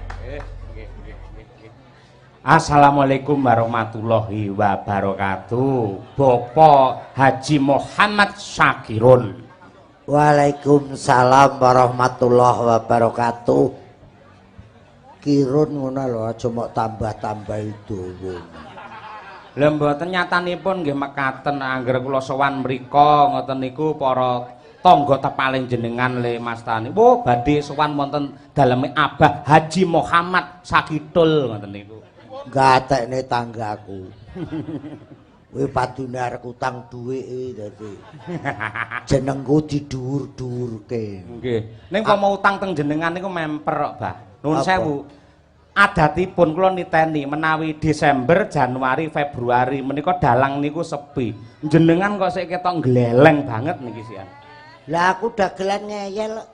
Nggih, nggih, nggih. Assalamualaikum warahmatullahi wabarakatuh. Bapak Haji Muhammad Syakirun. Waalaikumsalam warahmatullahi wabarakatuh. Kirun ngono lho, aja mok tambah-tambahi dawa. Lha mboten, nyatanipun nggih mekaten, angger kula sowan mriko ngoten niku para tangga tepaling jenengan le mastani. Oh, badhe sowan wonten daleme Abah Haji Muhammad Sakitul ngoten niku. Gatekne tanggaku. Kuwi padune arep utang dhuwit dadi jenengku didhuwur-dhuwurke. Nggih. Ning umpama utang teng jenengan niku memper kok, Bah. Nuwun Apa? sewu. Adatipun kula niteni menawi Desember, Januari, Februari menika dalang niku sepi. Jenengan kok sik ketok gleleng banget niki sian. Lah aku dagelan ngeyel.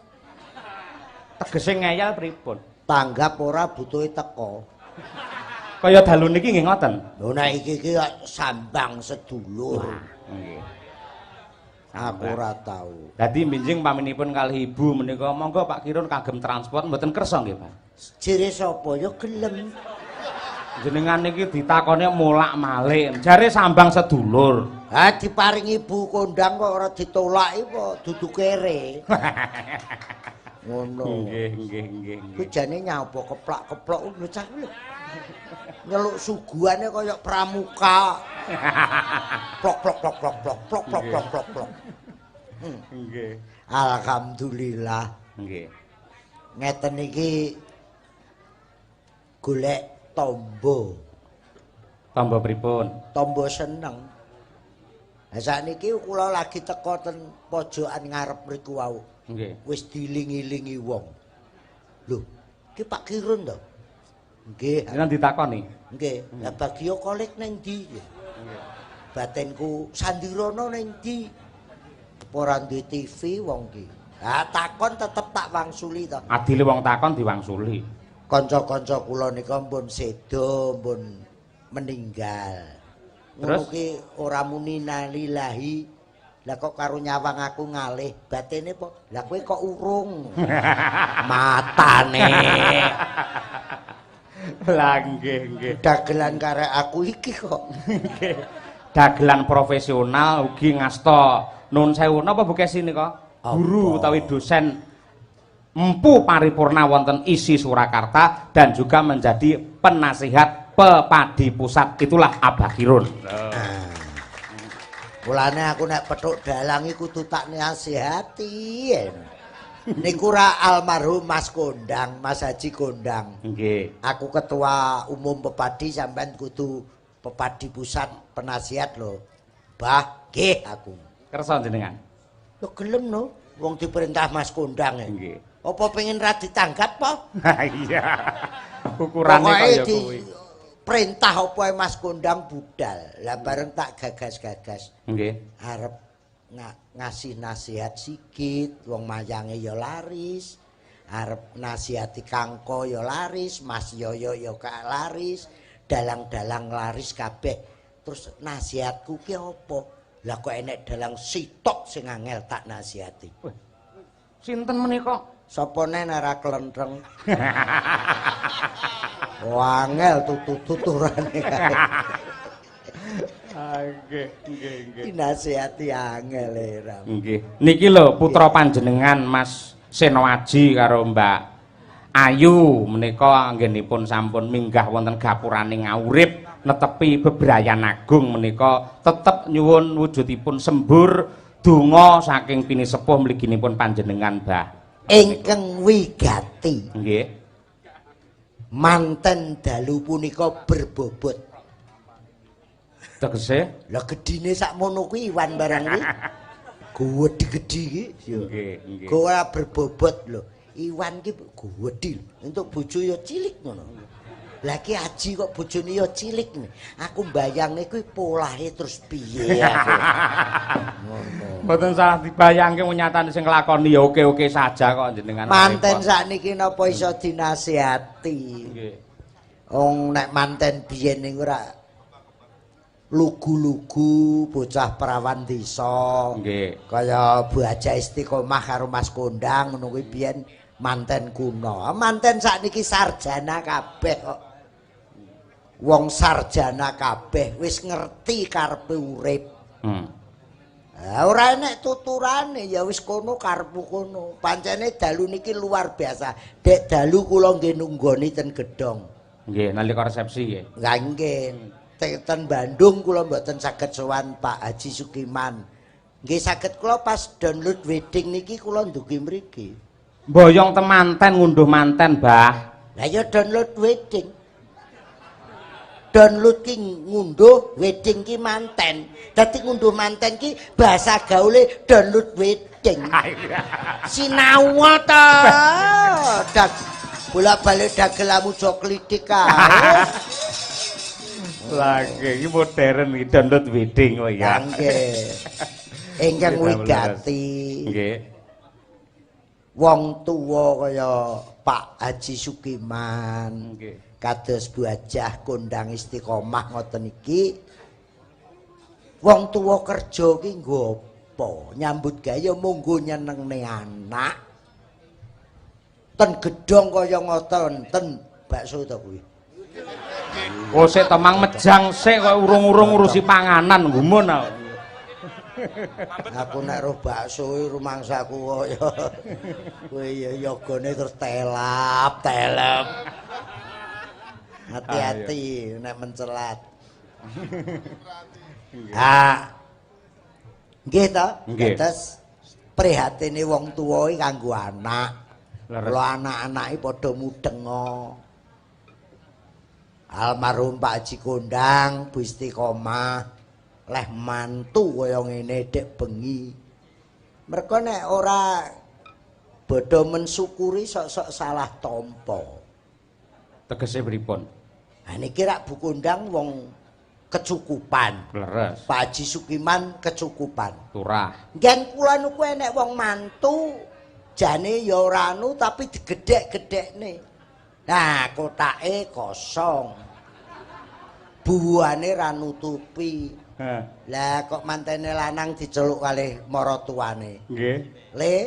Tegese ngeyel pripun? Tanggap ora butuhe teko. Kaya dalu niki nggih ngoten. Lho nek iki iki sambang sedulur. Nggih. Aku ora tau. Dadi benjing paminipun kalih ibu menika monggo Pak Kirun kagem transport mboten kersa nggih, Pak. Jere sapa ya gelem. Jenengan niki ditakoni molak-malik. Jare sambang sedulur. Ha diparingi ibu kondang kok ora ditolaki apa dudu kere. Ngono. Nggih, nggih, nggih, Kuwi jane nyapa keplak-keplok lho cah lho. Nyeluk suguhane kaya pramuka. Plok plok plok plok plok plok plok plok plok plok. Nggih. Alhamdulillah. Nggih. Ngeten iki golek tombo. Tombo pripun? Tombo seneng. Lah sakniki kula lagi teko ten pojokan ngarep mriku wau. Nggih. Wis diiling-ilingi wong. Lho, iki Pak Kirun to? Nggih. Jenengan ditakoni. Nggih. Lah Bagio Kolik ning ndi? Batinku Sandirono ning ndi? Apa ora duwe TV wong ki? Lah takon tetep tak wangsuli to. Adile wong takon diwangsuli. Kanca-kanca kula nika pun seda, pun meninggal. Ngono Terus? ki ora muni nalilahi. Lah kok karo nyawang aku ngalih, batine po. Lah kowe kok urung. Matane. Lah nggih, nggih. Dagelan karek aku iki kok. Nggih. Dagelan profesional ugi ngasta nun sewu napa Bu Kesi nika? Guru Apa? utawi dosen Empu Paripurna wonten ISI Surakarta dan juga menjadi penasihat Pepadi Pusat, itulah Abah Kirun. Mulane aku nek petuk dalang iku kudu tak nasihati. Niku ra almarhum Mas Kondang, Mas Haji Kondang. Nggih. Aku ketua umum Pepadi, sampean kudu Pepadi Pusat penasihat lho. Bah, nggih aku. Kersa jenengan. Lho gelem no, wong diperintah Mas Kondang e. Nggih. Apa pengen ra ditanggap po? Iya. Ukurane Pokoke kaya di kuwi. perintah apa ae Mas Kondang budal. Lah bareng tak gagas-gagas. Nggih. Arep ngasih nasihat sikit, wong mayange ya laris. Arep nasihati Kangko ya laris, Mas Yoyo ya kak laris, dalang-dalang laris kabeh. Terus nasihatku ki apa? Lah kok enek dalang sitok sing angel tak nasihati. Sinten menika? Sapa neh ora klentreng. Oh angel tutut-tuturane kae. Nggih, nggih, nggih. Dinasihati angel e, Ram. Nggih. Niki lho putra panjenengan Mas Senoaji karo Mbak Ayu menika anggenipun sampun minggah wonten gapurane Ngaurip netepi bebrayan agung menika tetep nyuwun wujudipun sembur donga saking pinisepuh mliginipun panjenengan, Mbah. Ingkang wigati. Nggih. Manten dalu punika berbobot. Tegese? Lah gedine sakmono kuwi Iwan barang kuwi. Gedhi-gedhi iki. Nggih, nggih. Ora berbobot lho. Iwan ki gedhi. Entuk bojo ya cilik ngono. Lah ki Aji kok bojone ya cilik. Aku mbayangne kuwi polahe terus piye aku. Ngono. Mboten salah dibayangke, wong nyatane sing nglakoni ya oke-oke saja kok jenengan. Manten sakniki napa iso dinasihati? Nggih. Wong nek manten biyen niku ora lugu-lugu bocah perawan desa. Nggih. Kaya Bu Haja Istiqomah karo Mas Kondang ngono kuwi biyen Manten kuno. Manten sakniki sarjana kabeh kok. Wong sarjana kabeh wis ngerti karepe urip. Ora enek tuturane ya wis kono karepmu kono. Pancene dalu niki luar biasa. Dek dalu kula nggih nunggoni ten gedhong. Nggih, nalika resepsi nggih. Lah nggih. Ten Bandung kula mboten saged sowan Pak Haji Sukiman. Nggih saged kula pas download wedding niki kula ndugi mriki. Boyong temanten ngunduh manten, Bah. Lah ya download wedding. Download ki ngunduh, wedding ki manten. Dadi ngunduh manten ki bahasa gaule download wedding. Sinau ta. Dag bolak-balik dagelamu jo klitik kae. Lah iki modern iki download wedding kok ya. Nggih. Ingkang wigati. Nggih. Wong tuwa kaya Pak Haji Sukiman. Nggih. Kados Bu Hajah kondang istiqomah ngoten iki. Wong tuwa kerja ki nggo apa? Nyambut gawe monggo nyenengne anak. Ten gedhong kaya ngoten, ten bakso to kuwi. Oh sik to mang mejang sik kok urung-urung ngurusi panganan gumun aku. Aku nek roh bakso rumangsaku kaya kowe ya yogane terus telap, telep. Hati-hati nek mencelat. Ha. Nggih to? Terus prihatine wong tuwa iki kanggo anak. Kula anak-anake padha mudhenga. Almarhum Pak Haji Kondang, Bu Istiqomah, leh mantu kaya ngene dek bengi. Mergo nek ora bodho mensyukuri sok-sok salah tampa. Tegese pripun? Ha niki rak Bu Kondang wong kecukupan. Leres. Pak Haji Sukiman kecukupan. Turah. Nggen kula niku enek wong mantu jane ya ora anu tapi digedhek-gedhekne. Nah, kotake kosong. Buwane ra nutupi. Lah kok mantene lanang diceluk kalih maratuwane. Nggih. Le,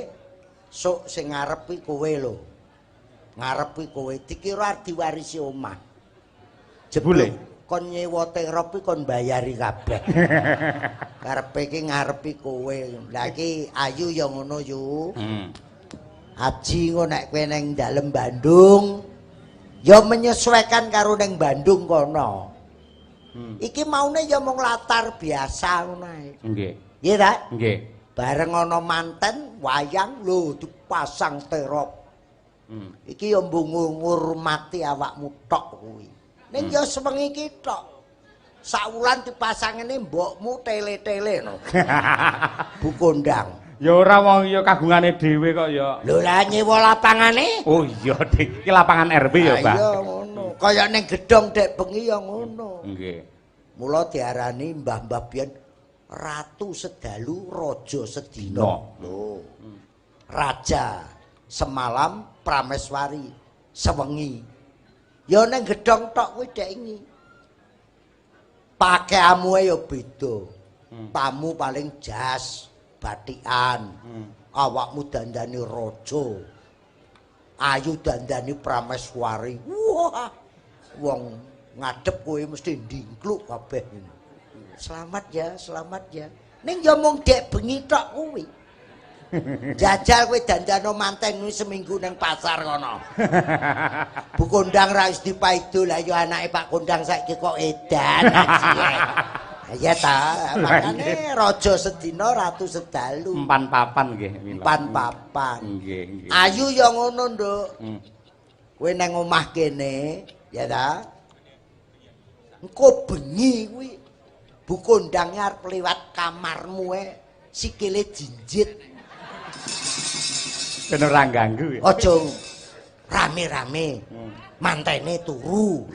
sok sing ngarep kuwi kowe lho. Ngarep kuwi kowe dikira arep diwarisi omah. Jebule kon nyewa terop kuwi kon bayari kabeh. Karepe iki ngarepi kowe. Lah iki ayu ya ngono yu. Aji engko nek kowe ning dalem Bandung ya menyesuaikan karo ning Bandung kono. Iki maune ya mung latar biasa ngono ae. Nggih. Nggih ta? Nggih. Bareng ana manten wayang lho dipasang terop. Iki ya mbung ngurmati awakmu tok kuwi. Ning ya sewengi iki tok. Sawulan dipasangene mbokmu tele-tele no. Bu Kondang. Ya ora wong ya kagungane dhewe kok ya. Lho lah nyewa lapangane? Oh iya, Dik. Iki lapangan RW ya, Pak. Iya ngono. Kaya ning gedhong dek bengi ya ngono. Nggih. Mula diarani mbah-mbah biyen ratu sedalu, raja sedina. Lho. Raja semalam, prameswari sewengi. Ya ning gedhong tok kuwi dek ingi. Pakaianmu ya beda. Tamu paling jas, batikan. Awakmu dandani raja. Ayu dandani prameswari. Wah. Wong ngadep kowe mesti ndingkluk kabeh. Selamat ya, selamat ya. Ning ya mung dek bengi tok kuwi. Jajal kowe dandano manten kuwi seminggu nang pasar kono. Bu Kondang ra wis dipaido lah ya anake Pak Kondang saiki kok edan aji. Ya ta, makane raja sedina ratu sedalu. Empan papan nggih. Empan papan. Nggih, nggih. Ayu ya ngono, Nduk. Kowe nang omah kene, ya ta? Engko bengi kuwi Bu Kondang arep liwat kamarmu e sikile jinjit. Ben ora ganggu ya. Aja rame-rame. Mantene turu.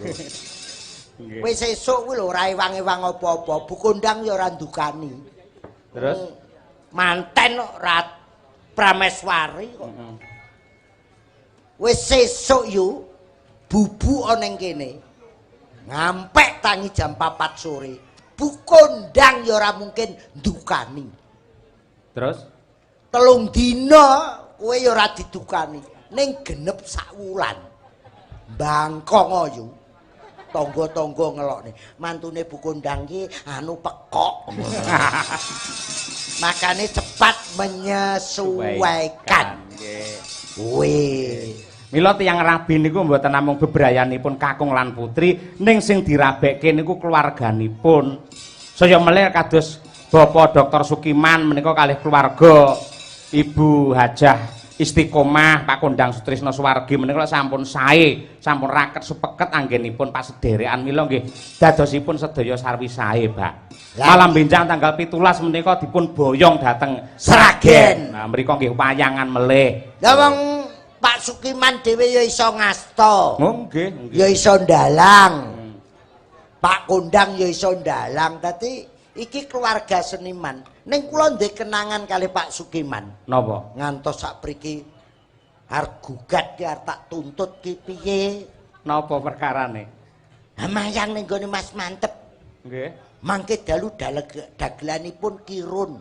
Wis sesuk kuwi lho ora ewang-ewang apa-apa. Bu Kondang ya ora ndukani. Terus manten kok ora prameswari kok. Wis sesuk yu bubu ana ning kene. Ngampek tangi jam 4 sore. Bu Kondang ya ora mungkin ndukani. Terus 3 dina kowe ya ora didukani. Ning genep sak wulan. Bangkong ayu. Tangga-tangga ngelokne. Mantune Bu Kondang ki anu pekok. Makane cepat menyesuaikan. Nggih. Kuwi. Mila tiyang rabi niku mboten namung bebrayanipun kakung lan putri, ning sing dirabekke niku keluarganipun. Saya melih kados Bapak Dr. Sukiman menika kalih keluarga Ibu Hajah Istiqomah, Pak Kondang Sutrisno Suwargi menika sampun sae, sampun raket supeket anggenipun pasederekan. Mila nggih dadosipun sedaya sarwi sae, Pak. Malam benjang tanggal 17 menika dipun boyong dhateng Sragen. Nah, mriku nggih wayangan melih. Lah wong Pak Sukiman dhewe ya iso ngasta. Oh nggih, nggih. Ya iso ndalang. Pak Kondang ya iso ndalang. Dadi iki keluarga seniman. Ning kula ndek kenangan kali Pak Sukiman. Napa? Ngantos sapriki arep gugat ki arep tak tuntut ki piye? Napa perkarane? Ha mayang ning gone Mas Mantep. Nggih. Mangke dalu dagelanipun Kirun.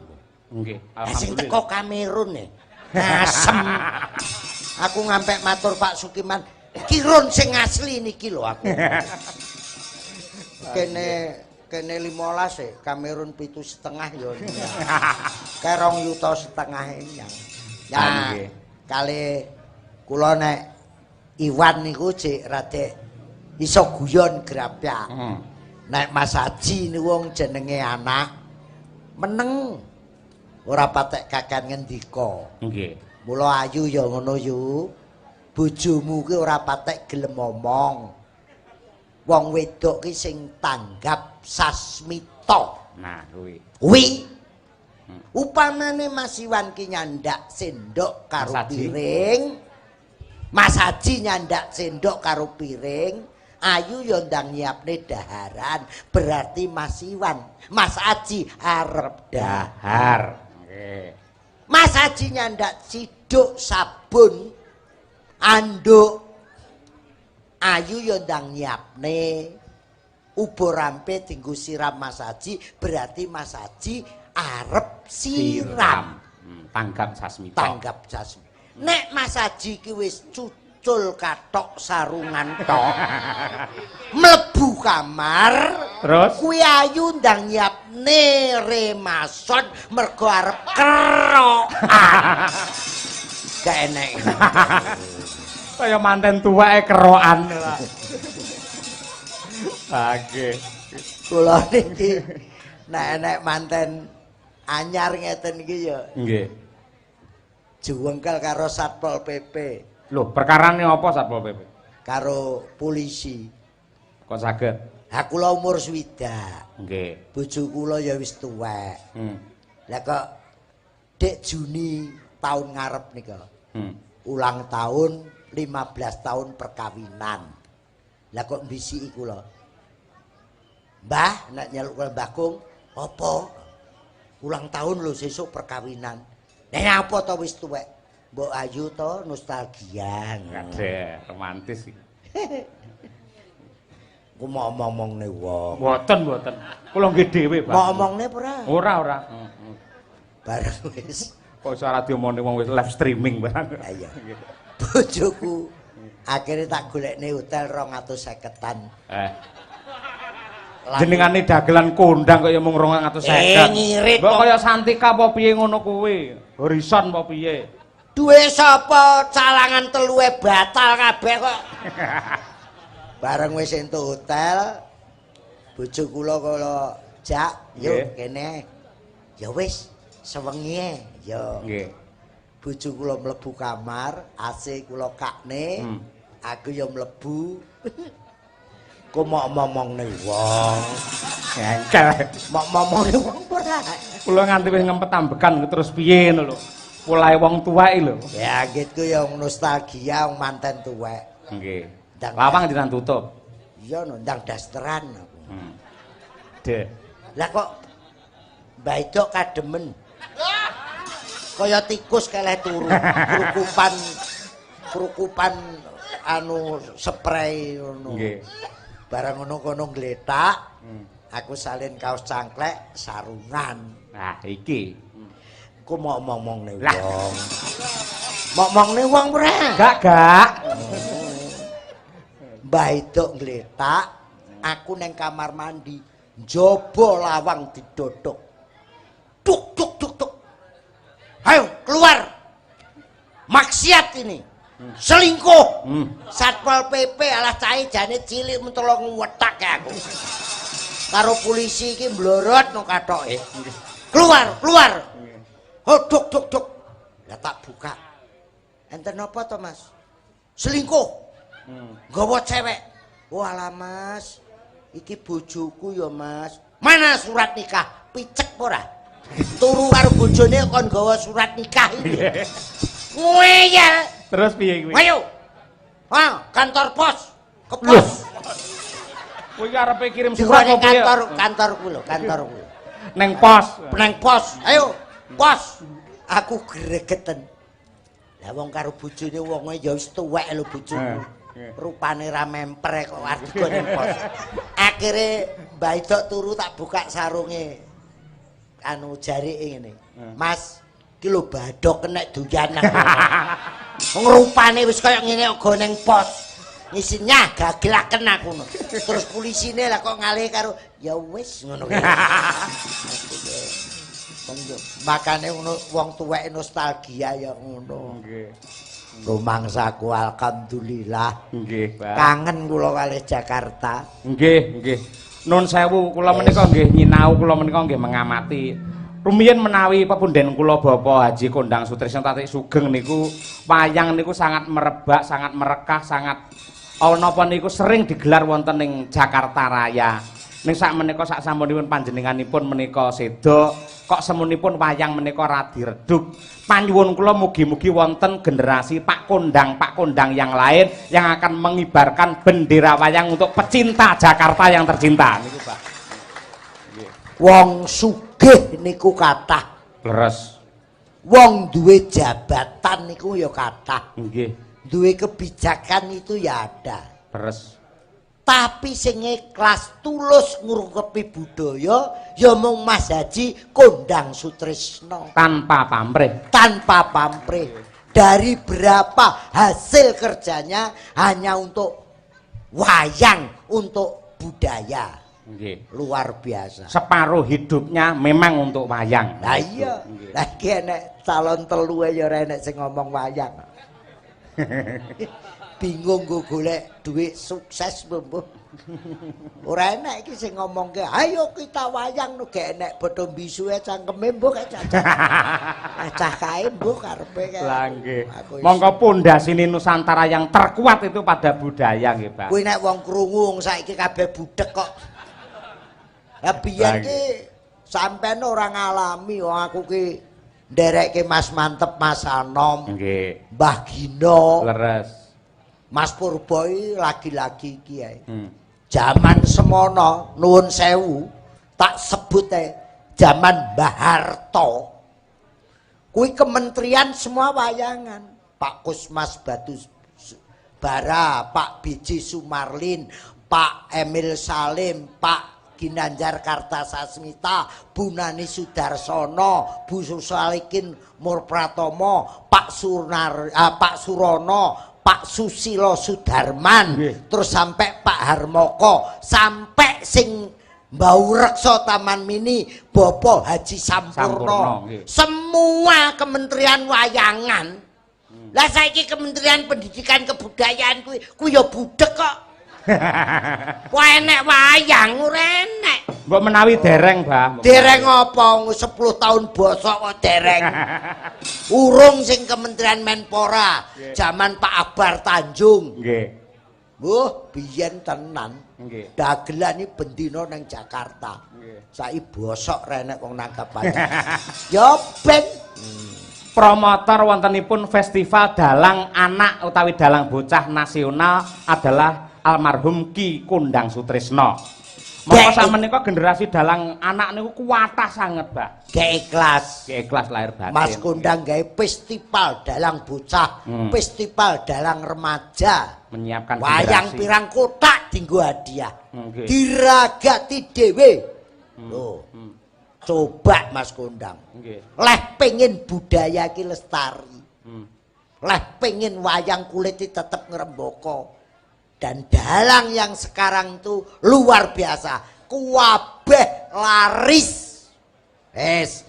Nggih, alhamdulillah. Sing teko Kamerun e. Asem. Aku ngampe matur Pak Sukiman, Kirun sing asli niki lho aku. Kene 15 e, Kamerun 7,5 ya. Kae 2,5 yuta nyang. Ya, kali kula nek Iwan niku jek rada iso guyon grapyak. Nek Mas Haji niku wong jenenge anak meneng ora patek kakan ngendika. Nggih. Mula ayu ya ngono yu. Bojomu ki ora patek gelem omong. Wong wedok ki sing tanggap sasmita. Nah, kuwi. Kuwi. Upamane Mas Iwan ki nyandak sendok karo piring. Mas Haji nyandak sendok karo piring, Ayu ya ndang nyiapne daharan. Berarti Mas Iwan, Mas Haji arep dahar. Nggih. Mas Haji nyandak ciduk sabun anduk. Ayu ya ndang nyiapne ubo rampe dinggo siram Mas Haji, berarti Mas Haji arep siram. Tanggap sasmita. Tanggap sasmita. Nek Mas Haji ki wis cucul kathok sarungan tok, mlebu kamar, terus kuwi Ayu ndang nyiapne remason mergo arep kerokan. Gak enek. Kaya manten tuweke kerokan. Oke. Kula niki nek enek manten anyar ngeten iki ya. Nggih. Juwengkel karo Satpol PP. Lho, perkarane apa Satpol PP? Karo polisi. Kok saged? Ha kula umur 60. Nggih. Bojo kula ya wis tuwek. Lah kok Dek Juni tahun ngarep nika. Ulang tahun 15 tahun perkawinan. Lah kok mbisiki kula. Mbah, nek nyeluk kula Mbah Kung, apa? Ulang tahun lho sesuk perkawinan. Lah apa to wis tuwek? Mbok ayu to nostalgia. Ngadeh, romantis iki. Ku mau omongne wong. Mboten, mboten. Kula nggih dhewe, Pak. Mau omongne apa ora? Ora, ora. Bareng wis. Kok iso ora diomongne wong wis live streaming barang. Ha iya. Bojoku akhirnya tak golekne hotel 250-an. Jenengane dagelan kondang kaya mung 250. Ngirit. Mbok kaya Santika apa piye ngono kuwi? Horizon apa piye? Duwe sapa calangan teluwe batal kabeh kok. Bareng wis entuk hotel, bojo kula kula jak, yuk kene. Ya wis, sewengi ya. Nggih. Bojo kula mlebu kamar, AC kula kakne, aku ya mlebu. Ku mau ngomongne wong. Engkel. Mau ngomongne wong ora. Kula nganti wis ngempet ambekan terus piye ngono lho. Polahe wong tuwek lho. Ya anggitku ya nostalgia wong manten tuwek. Nggih. Lawang jenengan tutup. Iya no, ndang dasteran aku. Deh. Lah kok Mbah Idok kademen. Kaya tikus keleh turu, krukupan anu spray ngono. Nggih. Barang ngono kono ngletak, aku salin kaos cangklek sarungan. Nah, iki. Ku mau ngomongne wong. Momongne wong ora. Gak, gak. Mbah Idok ngletak, aku neng kamar mandi, njaba lawang didodok. Tuk tuk tuk tuk. Ayo keluar. Maksiat ini. Selingkuh. Satpol PP alah cahe jane cilik mentolo ngwetak aku. Karo polisi iki mblorot no kathoke. Keluar, keluar. Oh, duk duk duk. Lah tak buka. Enten apa to, Mas? Selingkuh. Nggawa cewek. Walah, Mas. Iki bojoku ya, Mas. Mana surat nikah? Picek apa ora? Turu karo bojone kon nggawa surat nikah iki. Ngeyel. Terus piye kuwi? Ayo. Ah, kantor pos. Ke pos. Kuwi arepe kirim surat Dikone apa piye? Kantor kantorku lho, kantorku. Neng pos. Neng pos. Ayo, pos. Aku gregeten. Lah wong karo bojone wonge ya wis tuwek lho bojoku. Rupane ra memper kok arep ning pos. Akhire Mbah Idok turu tak buka sarunge. Anu jarike ngene. Mas, iki lho badhok kenek doyan aku. Wong rupane wis kaya ngene kok go ning pos. Ngisinya gaglaken aku ngono. Terus polisine lah kok ngalih karo ya wis ngono kuwi. Wong yo makane ngono wong tuwek nostalgia ya ngono. Nggih. Rumangsaku alhamdulillah. Nggih, Pak. Kangen kula kalih Jakarta. Nggih, nggih. Nun sewu, kula menika nggih nyinau, kula menika nggih mengamati. Rumiyin menawi pepunden kula Bapak Haji Kondang Sutrisno Tatik Sugeng niku wayang niku sangat merebak, sangat merekah, sangat napa niku sering digelar wonten ing Jakarta Raya. Ning sak menika sak sampunipun panjenenganipun menika seda, kok semunipun wayang menika radi redup. Panyuwun kula mugi-mugi wonten generasi Pak Kondang, Pak Kondang yang lain yang akan mengibarkan bendera wayang untuk pecinta Jakarta yang tercinta niku, Pak. Wong sugih niku kathah. Leres. Wong duwe jabatan niku ya kathah. Nggih. Duwe kebijakan itu ya ada. Leres. Tapi sing ikhlas tulus ngrungkepi budaya ya mung Mas Haji Kondang Sutrisno. Tanpa pamrih. Tanpa pamrih. Dari berapa hasil kerjanya hanya untuk wayang, untuk budaya. Nggih. Luar biasa. Separuh hidupnya memang untuk wayang. Lah iya. Nggih. Lah iki enek calon telu ya ora enek sing ngomong wayang. Bingung nggo golek dhuwit sukses mbuh. Ora enek iki sing ngomongke, "Ayo kita wayang" nu gak enek padha mbisuwe cangkeme mbuh kae cacah. Cacah kae mbuh karepe kae. Lah nggih. Aku iso. Mongko pondasine Nusantara yang terkuat itu pada budaya nggih, Pak. Kuwi nek wong krungu wong saiki kabeh budek kok. Lah biyen Lah, ki sampean ora ngalami wong aku ki nderekke Mas Mantep, Mas Anom, Nggih. Mbah Gino, Leres. Mas Purbo iki lagi-lagi iki ae. Jaman semono nuwun sewu tak sebut ae jaman Mbah Harto. Kuwi kementerian semua wayangan. Pak Kusmas Batu Bara, Pak BJ Sumarlin, Pak Emil Salim, Pak Ginanjar Kartasasmita, Bu Nani Sudarsono, Bu Susalikin Murpratomo, Pak Sunar, Pak Surono, Pak Susilo Sudarman, terus sampai Pak Harmoko, sampai sing Mbau Rekso Taman Mini, Bopo Haji Sampurno. Sampurno, nggih. Semua kementerian wayangan. Lah saiki Kementerian Pendidikan Kebudayaan kuwi kuwi ya budek kok. Wah enek wayang ora enek. Mbok menawi dereng, Mbah. Dereng apa 10 tahun bosok kok dereng. Urung sing Kementerian Menpora, jaman Pak Akbar Tanjung. Nggih. Wuh, biyen tenan. Nggih. Dagelan iki bendina nang Jakarta. Nggih. Saiki bosok ra enek wong nangkap wayang. Ya ben. Promotor wontenipun Festival Dalang Anak utawi Dalang Bocah Nasional adalah almarhum Ki Kondang Sutrisno. Mongko sakmenika generasi dalang anak niku kuatah sanget, Pak. Gak ikhlas. Ki ikhlas lahir batin. Mas Kondang gawe festival dalang bocah, festival dalang remaja. Menyiapkan Wayang generasi. Pirang kotak dinggo hadiah. Nggih. Diragati dhewe. Lho. Coba Mas Kondang. Nggih. Leh pengen budaya ki lestari. Leh pengen wayang kulit tetep ngrembaka. Dan dalang yang sekarang tuh luar biasa. Kuwabeh laris. Es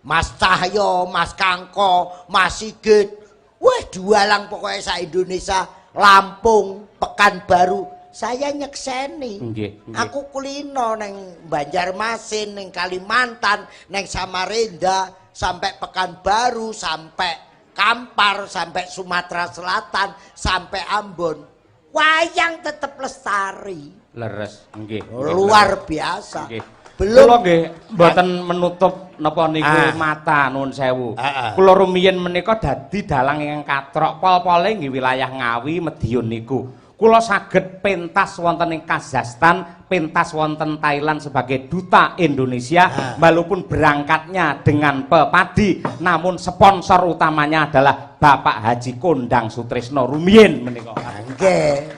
Mas Cahyo, Mas Kangko, Mas Sigit. Wah, dalang pokoknya sa Indonesia, Lampung, Pekanbaru. Saya nyekseni. Nggih, nggih. Aku kulino neng Banjarmasin, neng Kalimantan, neng Samarinda, sampai Pekanbaru, sampai Kampar, sampai Sumatera Selatan, sampai Ambon. Wayang tetep lestari. Leres, nggih. Luar biasa. Nggih. Belum kula nggih mboten menutup napa niku mata, nuwun sewu. Kula rumiyin menika dadi dalang ingkang katrok pol-pole nggih wilayah Ngawi, Madiun niku. Kula saged pentas wonten ing Kazakhstan, pentas wonten Thailand sebagai duta Indonesia, walaupun berangkatnya dengan pepadi, namun sponsor utamanya adalah Bapak Haji Kondang Sutrisno rumiyin menika. Nggih.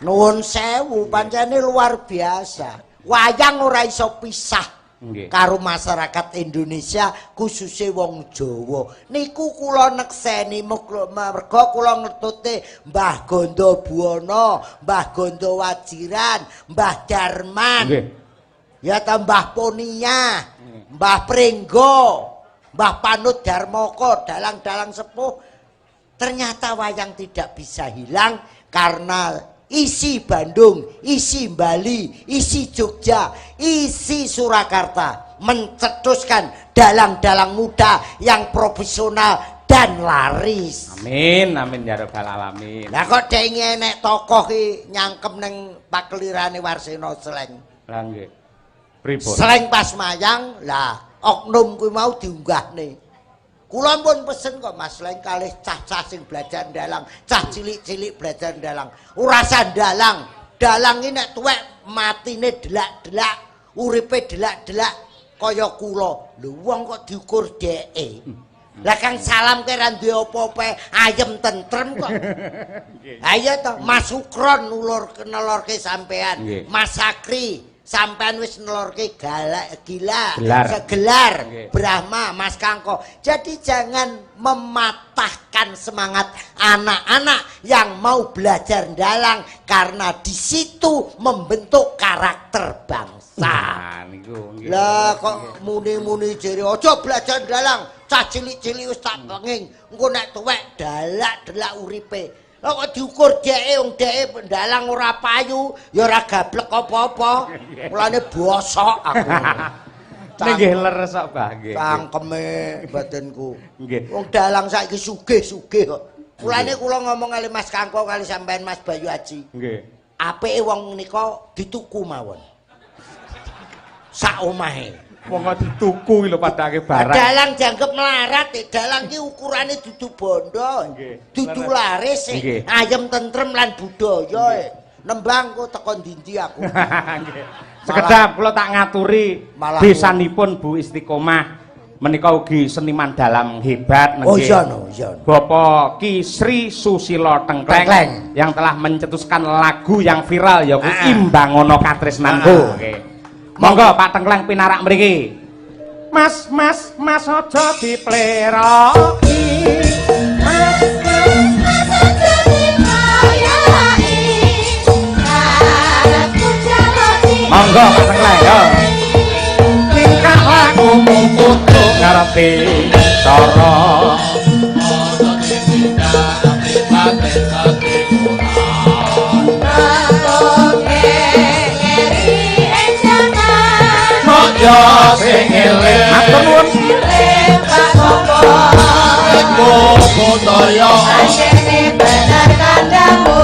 Nuwun sewu, pancene luar biasa. Wayang ora iso pisah karo masyarakat Indonesia, khususnya wong Jawa. Niku kula nekseni mergo kula ngetute Mbah Gondo Buwono, Mbah Gondo Wajiran, Mbah Darman. Ya ta Mbah Ponia, Mbah Pringgo, Mbah Panut Darmoko, dalang-dalang sepuh. Ternyata wayang tidak bisa hilang karena isi Bandung, isi Bali, isi Jogja, isi Surakarta mencetuskan dalang-dalang muda yang profesional dan laris. Amin, amin ya rabbal alamin. Lah kok dhek enek tokoh ki nyangkem ning pakelirane Warseno Sleng. Lah nggih. Pripun? Sleng pas mayang, lah oknum kuwi mau diunggahne. Kula pun pesen kok Mas Sleng kalih cah-cah sing belajar dalang, cah cilik-cilik belajar dalang. Ora usah dalang. Dalang iki nek tuwek matine delak-delak, uripe delak-delak kaya kula. Lho wong kok diukur dheke. Lah kang salam ke ra duwe apa-apa, ayem tentrem kok. Ayo to, Mas Sukron nulur nelorke sampean. Mas Sakri sampean wis nelorke galak gila, gelar. Segelar, Brahma, Mas Kangko. Jadi jangan mematahkan semangat anak-anak yang mau belajar dalang karena di situ membentuk karakter bangsa. Nah, niku nggih. Lah kok muni-muni jere aja belajar dalang, cah cilik-cilik wis tak penging, engko nek tuwek dalak-delak uripe. Lah kok diukur dheke, wong dheke dalang ora payu, ya ora gablek apa-apa. Mulane bosok aku. Nggih leres kok, Mbah, nggih. Cangkeme batinku. Nggih. Wong dalang saiki sugih-sugih kok. Mulane kula ngomong kali Mas Kangko kali sampean Mas Bayu Aji. Nggih. Apike wong nika dituku mawon. Sak omahe. Wong kok dituku iki lho padake barang. Dalang dianggep melarat, dalang ki ukurane dudu bondo, dudu laris, ayem tentrem lan budaya. Nembang kok teko ndi-ndi aku. Nggih. Sekedap kula tak ngaturi besanipun Bu Istiqomah menika ugi seniman dalang hebat nggih. Oh iya no, iya. Bapak Ki Sri Susilo Tengkleng yang telah mencetuskan lagu yang viral ya kuwi Imbangono Katresnanku. Nggih. Monggo Pak Tengkleng pinarak mriki. Mas, mas, mas aja dipleroki. Mas, mas aja dipleroki. Karepku jaloni. Monggo Pak Tengkleng yo. Tingkah lakumu kudu ngerti cara. Yo sing eling. Matur nuwun. Budaya anjene bener kandhamu.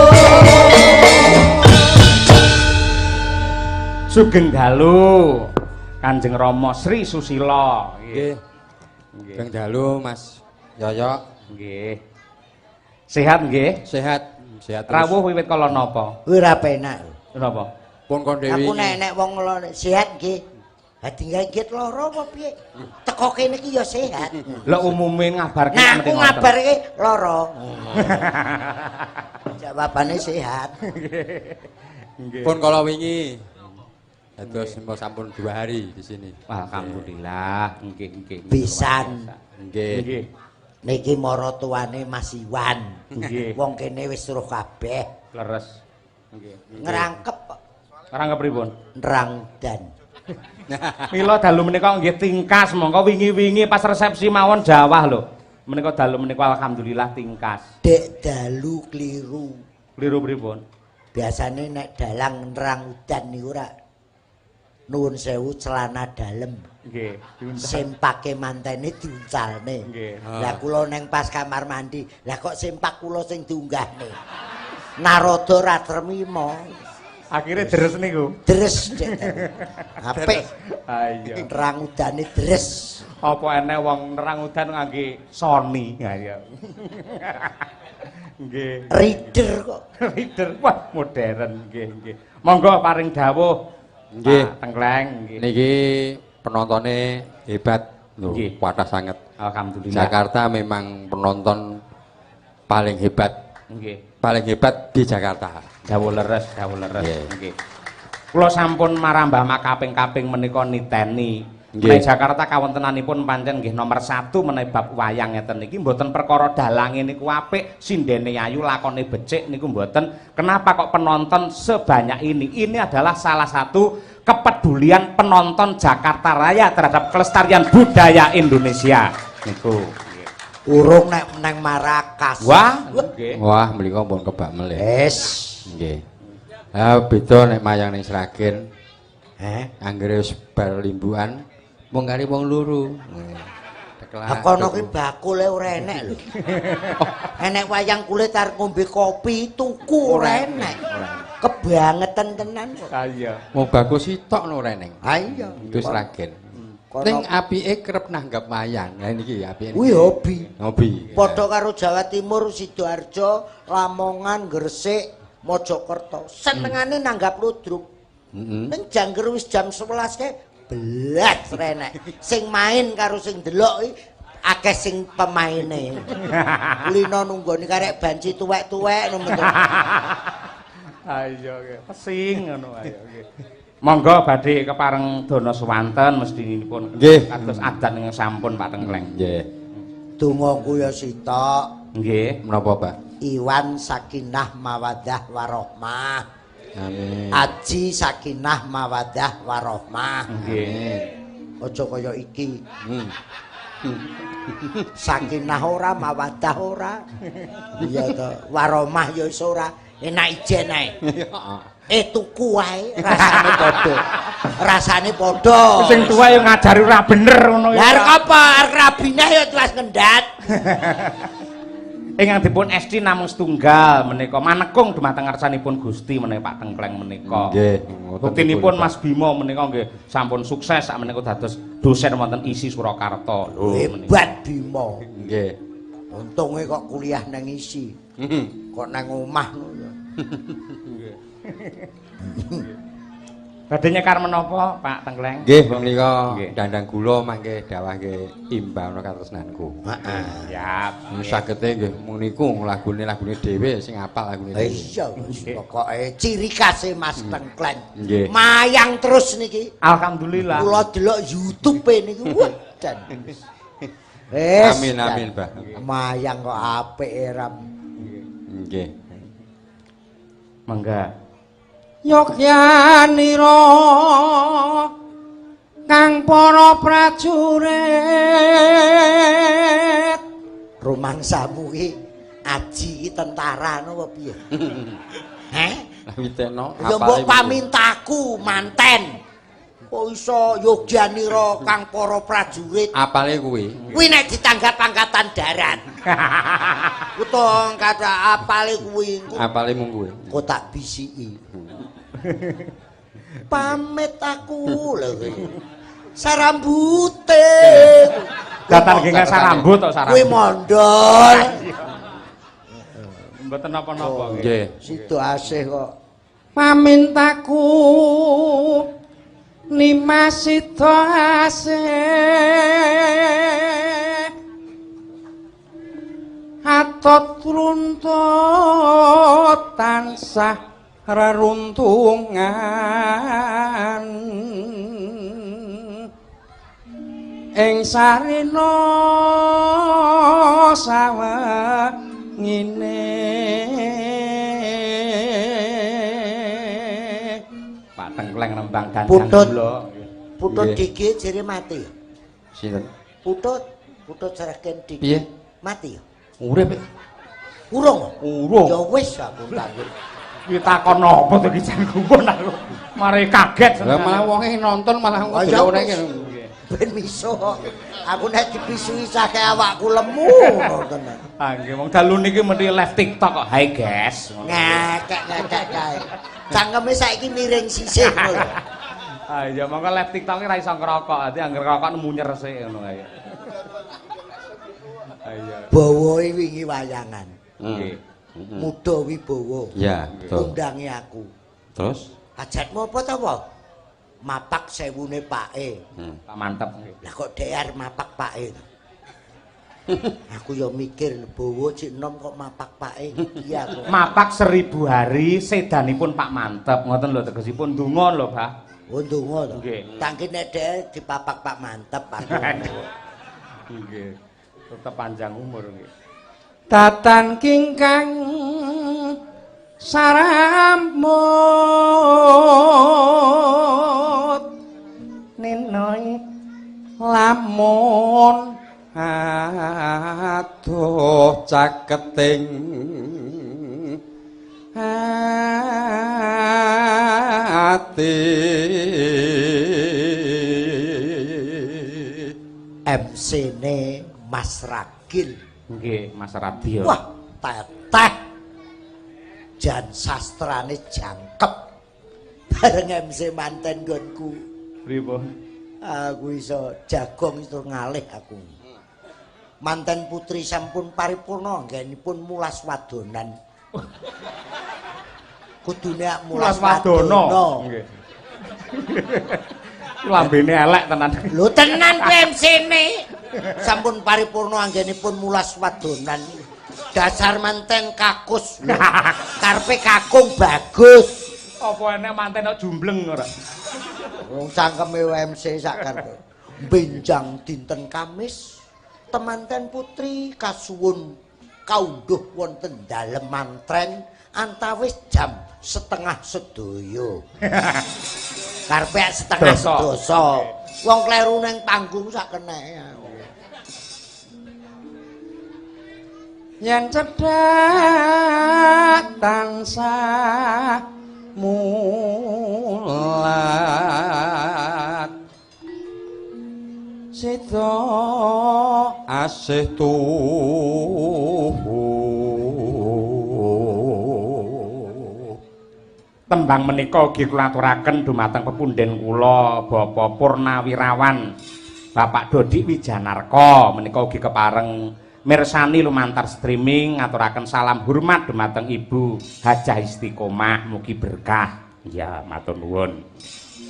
Sugeng dalu Kanjeng Rama Sri Susilo. Nggih. Sugeng dalu Mas Yoyo. Nggih. Sehat nggih? Sehat, sehat. Rawuh wiwit kala napa? Ora penak. Napa? Pun kon dewi. Aku nek nek wong sehat nggih. Ha tinggal nggih lara apa piye? Teko kene iki ya sehat. Lah umume ngabarke nah, aku ngabarke lara. Jawabane sehat. Nggih. Pun kala wingi. Dados sampun 2 hari di sini. Alhamdulillah, nggih nggih. Pisan. Nggih. Nggih. Niki maratuwane Mas Iwan. Nggih. Wong kene wis roh kabeh. Leres. Nggih. Ngrangkep kok. Ngrangkep pripun? Nerangdan. Mila dalu menika nggih tingkas, mongko wingi-wingi pas resepsi mawon jawah lho. Menika dalu menika alhamdulillah tingkas. Dek dalu kliru. Kliru pripun? Biasane nek dalang nerang udan niku ora nuwun sewu celana dalem. Nggih, diuncal. Sempake mantene diuncalne. Nggih. Lah kula neng pas kamar mandi, lah kok sempak kula sing diunggahne. Naroda ra tremima. Akhire deres niku. Deres Dek. Apik. Ha iya. Nerang udane deres. Apa enek wong nerang udan ngangge Sony? Ha iya. Nggih. Reader kok. Reader wah modern nggih nggih. Monggo paring dawuh. Nggih. Pak Tengkleng nggih. Niki penontone hebat lho, kathah sanget. Alhamdulillah. Jakarta memang penonton paling hebat. Nggih. Paling hebat di Jakarta. Dawuh leres, dawuh leres. Nggih. Kula sampun marambah makaping-kaping menika niteni. Menawi Jakarta kawontenanipun pancen nggih nomor 1 menawi bab wayang ngeten niki mboten perkara dalange niku apik, sindene ayu, lakone becik niku mboten. Kenapa kok penonton sebanyak ini? Ini adalah salah satu kepedulian penonton Jakarta Raya terhadap kelestarian budaya Indonesia niku. Urung nek nang Marakas. Wah, nggih. Wah, mriku pun kebak melih. Wis. Nggih. Ha beda nek mayang ning Sragen. Heh, anggere wis bar limbukan mung kari wong loro. Ha kono ki bakule ora enek lho. Enek wayang kulit arep ngombe kopi tuku ora enek. Kebangetan tenan kok. Ha iya. Mung bakul sitok no ora eneng. Ha iya. Itu Sragen. Ning apike kerep nanggap wayang. Lah niki apike. Kuwi hobi. Hobi. Padha karo Jawa Timur, Sidoarjo, Lamongan, Gresik, Mojokerto. Senengane nanggap ludruk. Ning jangger wis jam 11 kae blas renek. Sing main karo sing delok iki akeh sing pemaine. Kulino nunggoni karek banci tuwek-tuwek ngono to. Ayo pesing ngono ayo nggih. Monggo badhe kepareng dana swanten mestinipun kados adat ingkang sampun Pak Tengkleng. Nggih. Dongaku ya sitok. Nggih. Menapa, Pak? Iwan sakinah mawaddah warohmah. Amin. Aji sakinah mawaddah warohmah. Nggih. Aja kaya iki. Sakinah ora, mawaddah ora. Iya to, warohmah ya iso ora. Enak ijen ae. Tuku wae rasane padha. Rasane padha. Sing tuwa ya ngajari ora bener ngono ya. Lah arep apa? Arep rabine ya tuwas ngendat. Ingkang dipun esti namung setunggal menika manekung dumateng ngarsanipun Gusti menika Pak Tengkleng menika. Nggih. Buktinipun Mas Bimo menika nggih sampun sukses sak menika dados dosen wonten ISI Surakarta. Lho hebat Bimo. Nggih. Untunge kok kuliah nang ISI. Kok nang omah ngono. Nggih. Badhe nyekar menapa Pak Tengkleng? Nggih menika dandang gula mangke dawah nggih imbang katresnanku. Heeh. Siap. Sagete nggih mung niku lagune-lagune dhewe sing apal lagune dhewe. Iya pokoke ciri khase Mas Tengkleng. Nggih. Mayang terus niki. Alhamdulillah. Kula delok YouTube-e niku wah jan. Wis. Amin amin, Mbah. Mayang kok apik ram. Nggih. Mangga. Yogyanira kang para prajurit. Rumangsamu ki aji ki tentara napa piye? Heh? Witeno ya mbok pamintaku manten. Kok iso Yogyanira kang para prajurit? Apale kuwi? Kuwi nek ditanggap angkatan darat. Utawa angkatan apale kuwi. Apale mung kuwi. Kok tak bisiki. Pamit aku lho kuwi. Sarambute. Datan nggih sarambut tok sarambut. Kuwi mondol. Mboten napa-napa nggih. Sida asih kok. Pamintaku Nimas sida asih atot runtut tansah reruntungan. Ing sarina sawengine. Pak Tengkleng nembang dandang Putut. gula. Putut Nggih. Diki jere mati. Sinten? Putut, Putut Sregen Diki. Piye? Mati. Urip. Urung. Urung. Ya wis aku takut. Kuwi takon napa to ki jan gumun aku. Mari kaget. Lah malah wonge nonton malah Oh, ya ngene wis. iki. Ben miso. Aku nek dipisui sake awakku lemu ngono tenan. Ah nggih wong dalu niki mesti live TikTok kok. Hai guys. Ngekek-ngekek kae. Cangkeme saiki miring sisih ngono lho. Ah iya monggo live TikTok ki ra iso ngerokok. Dadi anggere ngerokok munyer sik ngono kae. Ah iya. Bawae wingi wayangan. Nggih. Muda Wibowo. Ya, betul. Undangi aku. Terus? Hajatmu apa to, Pak? Mapak sewune pake. Pak mantep nggih. Lah kok DR mapak pake to? Aku ya mikir Bowo cik enom kok mapak pake. Iya aku. Mapak 1000 hari sedanipun Pak Mantep ngoten lho tegesipun donga lho, Pak. Oh ndonga to. Nggih. Tangki nek DR dipapak Pak Mantep aku. Nggih. Tetep panjang umur nggih. Tatan kingkang saramut Ninoi lamun aduh caketing ati. MC-ne Mas Ragil. Nggih, Mas Radyo. Wah, teteh. Jan sastrane jangkep. Bareng MC manten nggonku. Pripun? Aku iso jagong iso ngalih aku. Manten putri sampun paripurna anggenipun mulas wadonan. Kudune ak mulas Mulas wadono. wadono. Nggih. Lambene elek tenan. Lho tenan ku MC-ne. Sampun paripurna anggenipun mulas wadonan. Dasar manten kakus. Lho. Karepe kakung bagus. Apa enek manten kok jumbleng ora? Wong cangkeme MC sak karepe. Benjang dinten Kamis, temanten putri kasuwun kaundhuh wonten dalem mantren antawis jam 9:30. Karepe 9:30. Wong kleru nang panggung sak keneke. Yen cedhak tansah mulat sida asih tuhu. Tembang menika ugi kula aturaken dumateng pepunden kula Bapak Purnawirawan Bapak Dodik Wijanarko menika ugi kepareng mirsani lumantar streaming ngaturaken salam hormat dumateng Ibu Hajah Istiqomah mugi berkah. Ya matur nuwun.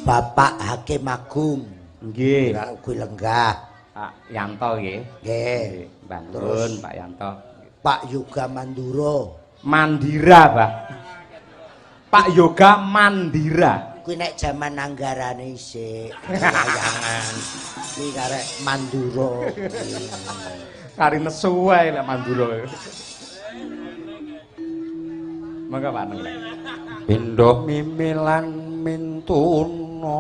Bapak Hakim Agung. Nggih. Ugi lenggah. Pak Yanto nggih. Nggih. Mbah Terus nuwun Pak Yanto. Pak Yoga Mandura. Mandira, Pak. Pak Yoga Mandira. Kuwi nek jaman anggarane isik wayangan. Kuwi karek Mandura. Kari nesu wae lek Mandura. Monggo Pak Neng. Pindha mimilan mintuna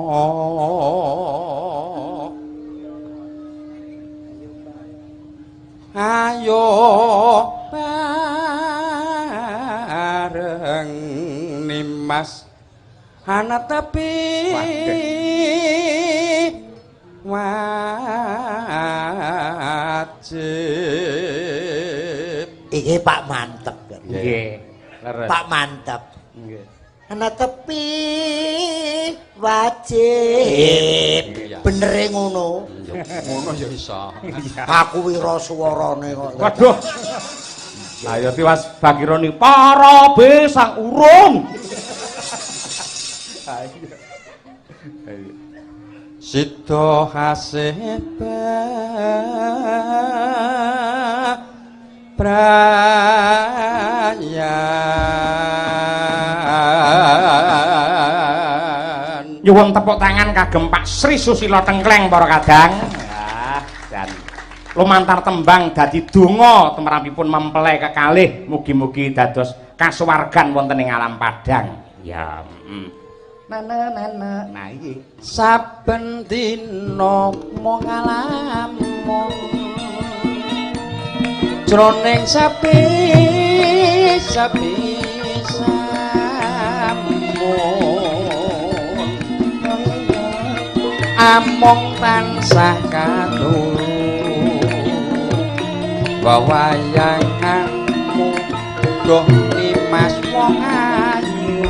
ayo bareng nimas ana tepi wajib. Iki Pak Mantep. Nggih. Leres. Pak Mantep. Nggih. Ana tepi wajib. Benere ngono. Ngono ya iso. Aku wira swarane kok. Waduh. Ayo tiwas bakironi para be sang urung. Ayo. Ayo. Sida hasih brayan. Nyuwun tepuk tangan kagem Pak Sri Susilo Tengkleng para kadang. Lumantar tembang dadi donga tumrapipun mempelai kekalih mugi-mugi dados kasuwargan wonten ing alam padang. Ya, Nana nana. Nah iki saben dina mung ngalamun jroning sepi sepi samun amung tansah katulu wawayanganmu duh nimas wong ayu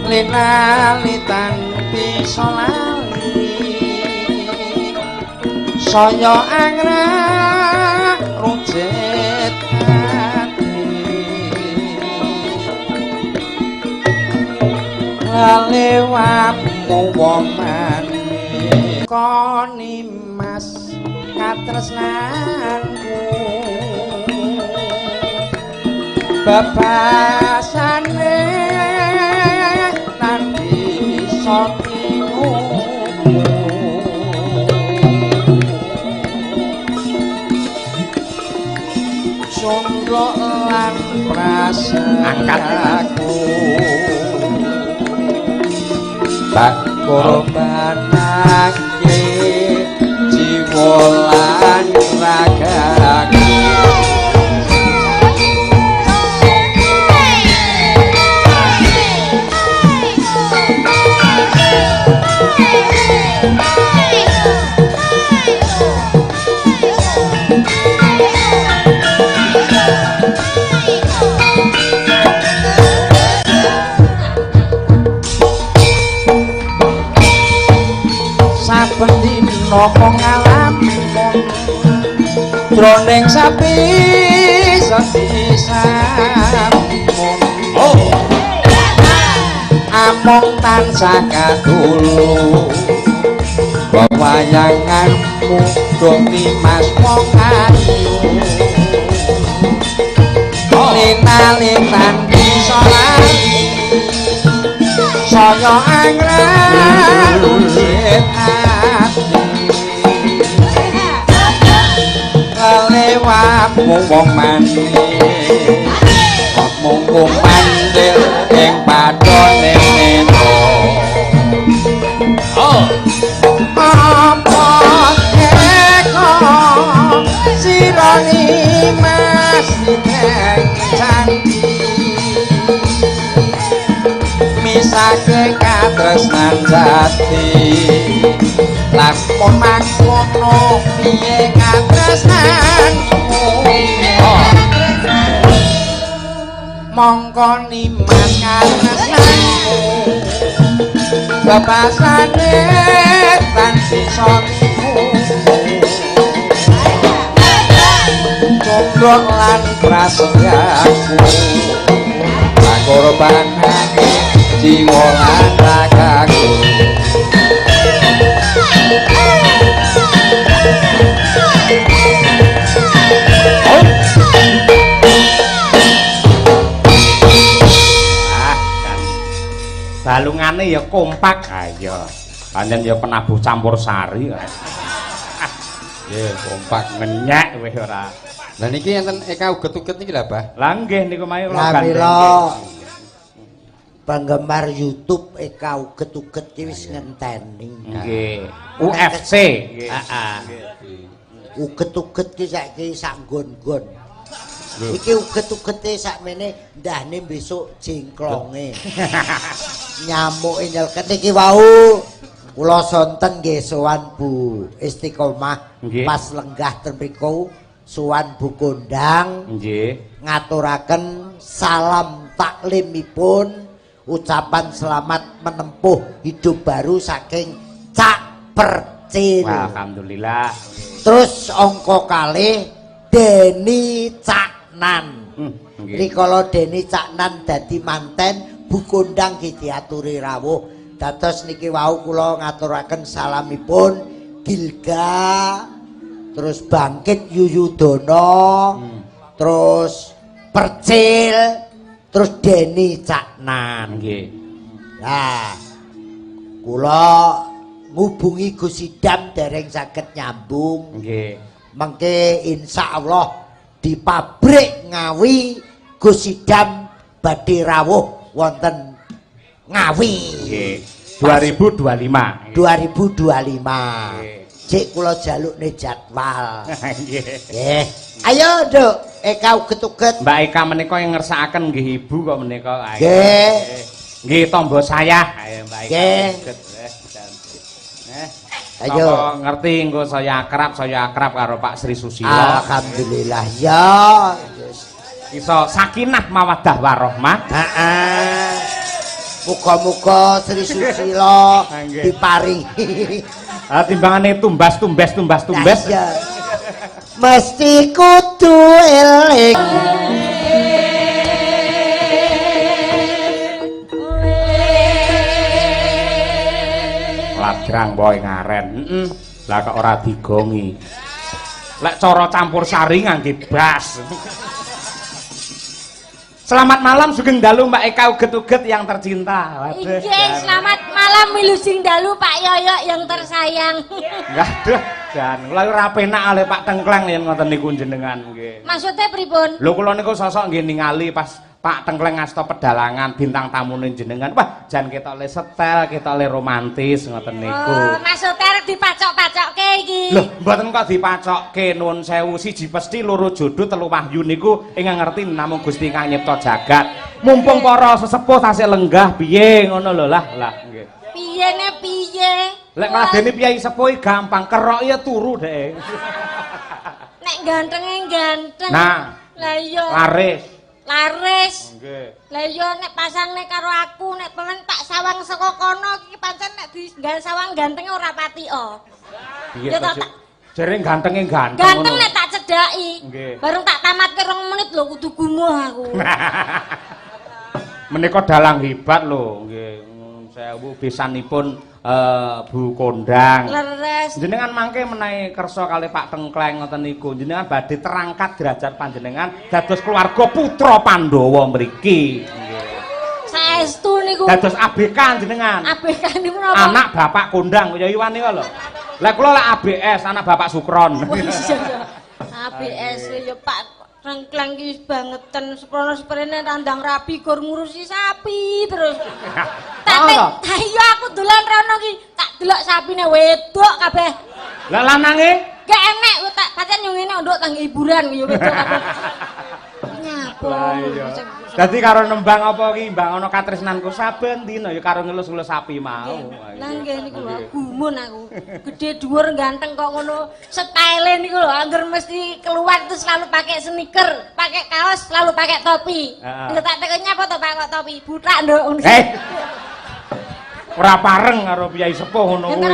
linalitan bisa lali saya anggrek rucit ati lalewamu wong manis koni mas katresnanku bebasane tan bisa tinemu sunduk lan prasaku tak korbanake jiwa lan ragaku. Saben dina kok ngalamun jroning sepi sepi samun amung tansah katulu wayanganmu duh nimas wong ayu lina-linan bisa lali saya anggrek rucit ati lewatmu wong manis mung kumandhil ing padane nena apa eko sira nimas ing candhi misake katresnan jati lamun mangkono piye katresnanmu mongko nimas katresnanmu bebasane tan bisa tinemu condro lan prasetyaku korbanake jiwa lan ragaku. Ah, kan. Balungane ya kompak. Ah iya. Pancen ya penabuh campur sari. Nggih, kompak. Ngenyek wis ora. Lah niki enten Eka uget-uget niki lho, Bah. Lah nggih niku mae kula Lah gandeng. mila penggemar YouTube Eka uget-uget ki wis ngenteni. Nggih. UFC. Nggih. Heeh. Uget-uget ki saiki sak nggon-nggon. Iki uget-ugete sakmene ndahne besok jengklonge. Nyamuke nyelket iki wau kula sonten nggih sowan Bu Istiqomah pas lenggah ten mriku sowan Bu Kondang nggih ngaturaken salam taklimipun ucapan selamat menempuh hidup baru saking Cak Percil. Alhamdulillah. Terus angka kalih Deni Caknan. Rikala Deni Caknan dadi manten Bu Kondang nggih diaturi rawuh. Dados niki wau kula ngaturaken salamipun Gilga, terus Bangkit Yuyudono, terus Percil, terus Deni Caknan. Nggih. Nah, kula Ngubungi Gus Idam dereng saged nyambung. Nggih. Mengke insyaallah di pabrik Ngawi Gus Idam badhe rawuh wonten Ngawi. Nggih. 2025. 2025. Nggih. Cek kula jalukne jadwal. Nggih. Nggih. Ayo, Nduk, Eka uget-uget. Mbak Eka menika yang ngersakaken nggih ibu kok menika. Nggih. Nggih tombo saya. Ayo Mbak Eka. Nggih. Uget. Ayo. Sapa ngerti engko saya akrab karo Pak Sri Susilo. Alhamdulillah ya. Iso sakinah mawaddah warahmah. Heeh. Muga-muga Sri Susilo diparingi. Ah timbangane tumbas tumbes tumbas tumbes. Lah iya. Mesti kudu eling. Ladrang wae ngaren. Heeh. Lah kok ora digongi. Lek cara campur sari ngangge bas. Selamat malam sugeng dalu Mbak Eka uget-uget yang tercinta. Waduh. Inggih, selamat malam wilujeng dalu Pak Yoyo yang tersayang. Waduh, jan kula ora penak ale Pak Tengkleng yen ngoten niku jenengan nggih. Maksudnya pripun? Lho kula niku sosok nggih ningali pas Pak Tengkleng ngasta pedalangan bintang tamune jenengan. Wah, jan ketok le setel, ketok le romantis ngoten niku. Oh, maksudnya arep dipacok-pacokke iki. Lho, mboten kok dipacokke nuwun sewu siji pesti loro jodoh telu wahyu niku ingkang ngerti namung Gusti kang nyipta jagat. Mumpung para sesepuh tasih lenggah piye ngono lho lah lah nggih. Piyene piye? Lek ngladeni piyai sepuh gampang kerok ya turu dhek. Nek gantenge ganteng. Nah, lah iya. Laris. Laris. Nggih. Lah iya nek pasangne karo aku nek pengen tak sawang saka kono iki pancen nek di sawang gantenge ora pati o. Piye to? Jere gantenge ganteng. Ganteng nek tak cedhaki. Bareng tak tamatke 2 menit lho kudu gumuh aku. Menika dalang hebat lho nggih. Sewu besanipun Bu Kondang. Leres. Jenengan mangke menawi kersa kalih Pak Tengkleng ngoten niku, jenengan badhe terangkat derajat panjenengan dados keluarga putra Pandhawa mriki. Nggih. Saestu niku. Dados ABK jenengan. ABK niku napa? Anak Bapak Kondang kaya Iwan niku lho. Lah kula lek ABS anak Bapak Sukron. Oh iya. ABS ya Pak Tengkleng iki bangeten seprono seprene tandang rabi gor ngurusi sapi terus. Tak iya aku dolan rono ki, tak delok sapine wedok kabeh. Lah lanange? Gak enek tak pancen yo ngene nduk tangge hiburan yo wedok kabeh. Nyapa. Dadi karo nembang apa ki mbang ana katresnanku saben dina ya karo ngelus-ngelus sapi mau. Lah nggih niku lho gumun aku. Gedhe dhuwur ganteng kok ngono. Style niku lho angger mesti keluar itu selalu pakai sneaker, pakai kaos, selalu pakai topi. Lha tak tekon nyapa to Pak kok topi? Butak nduk. Eh. Ora pareng karo piyai sepuh ngono kuwi.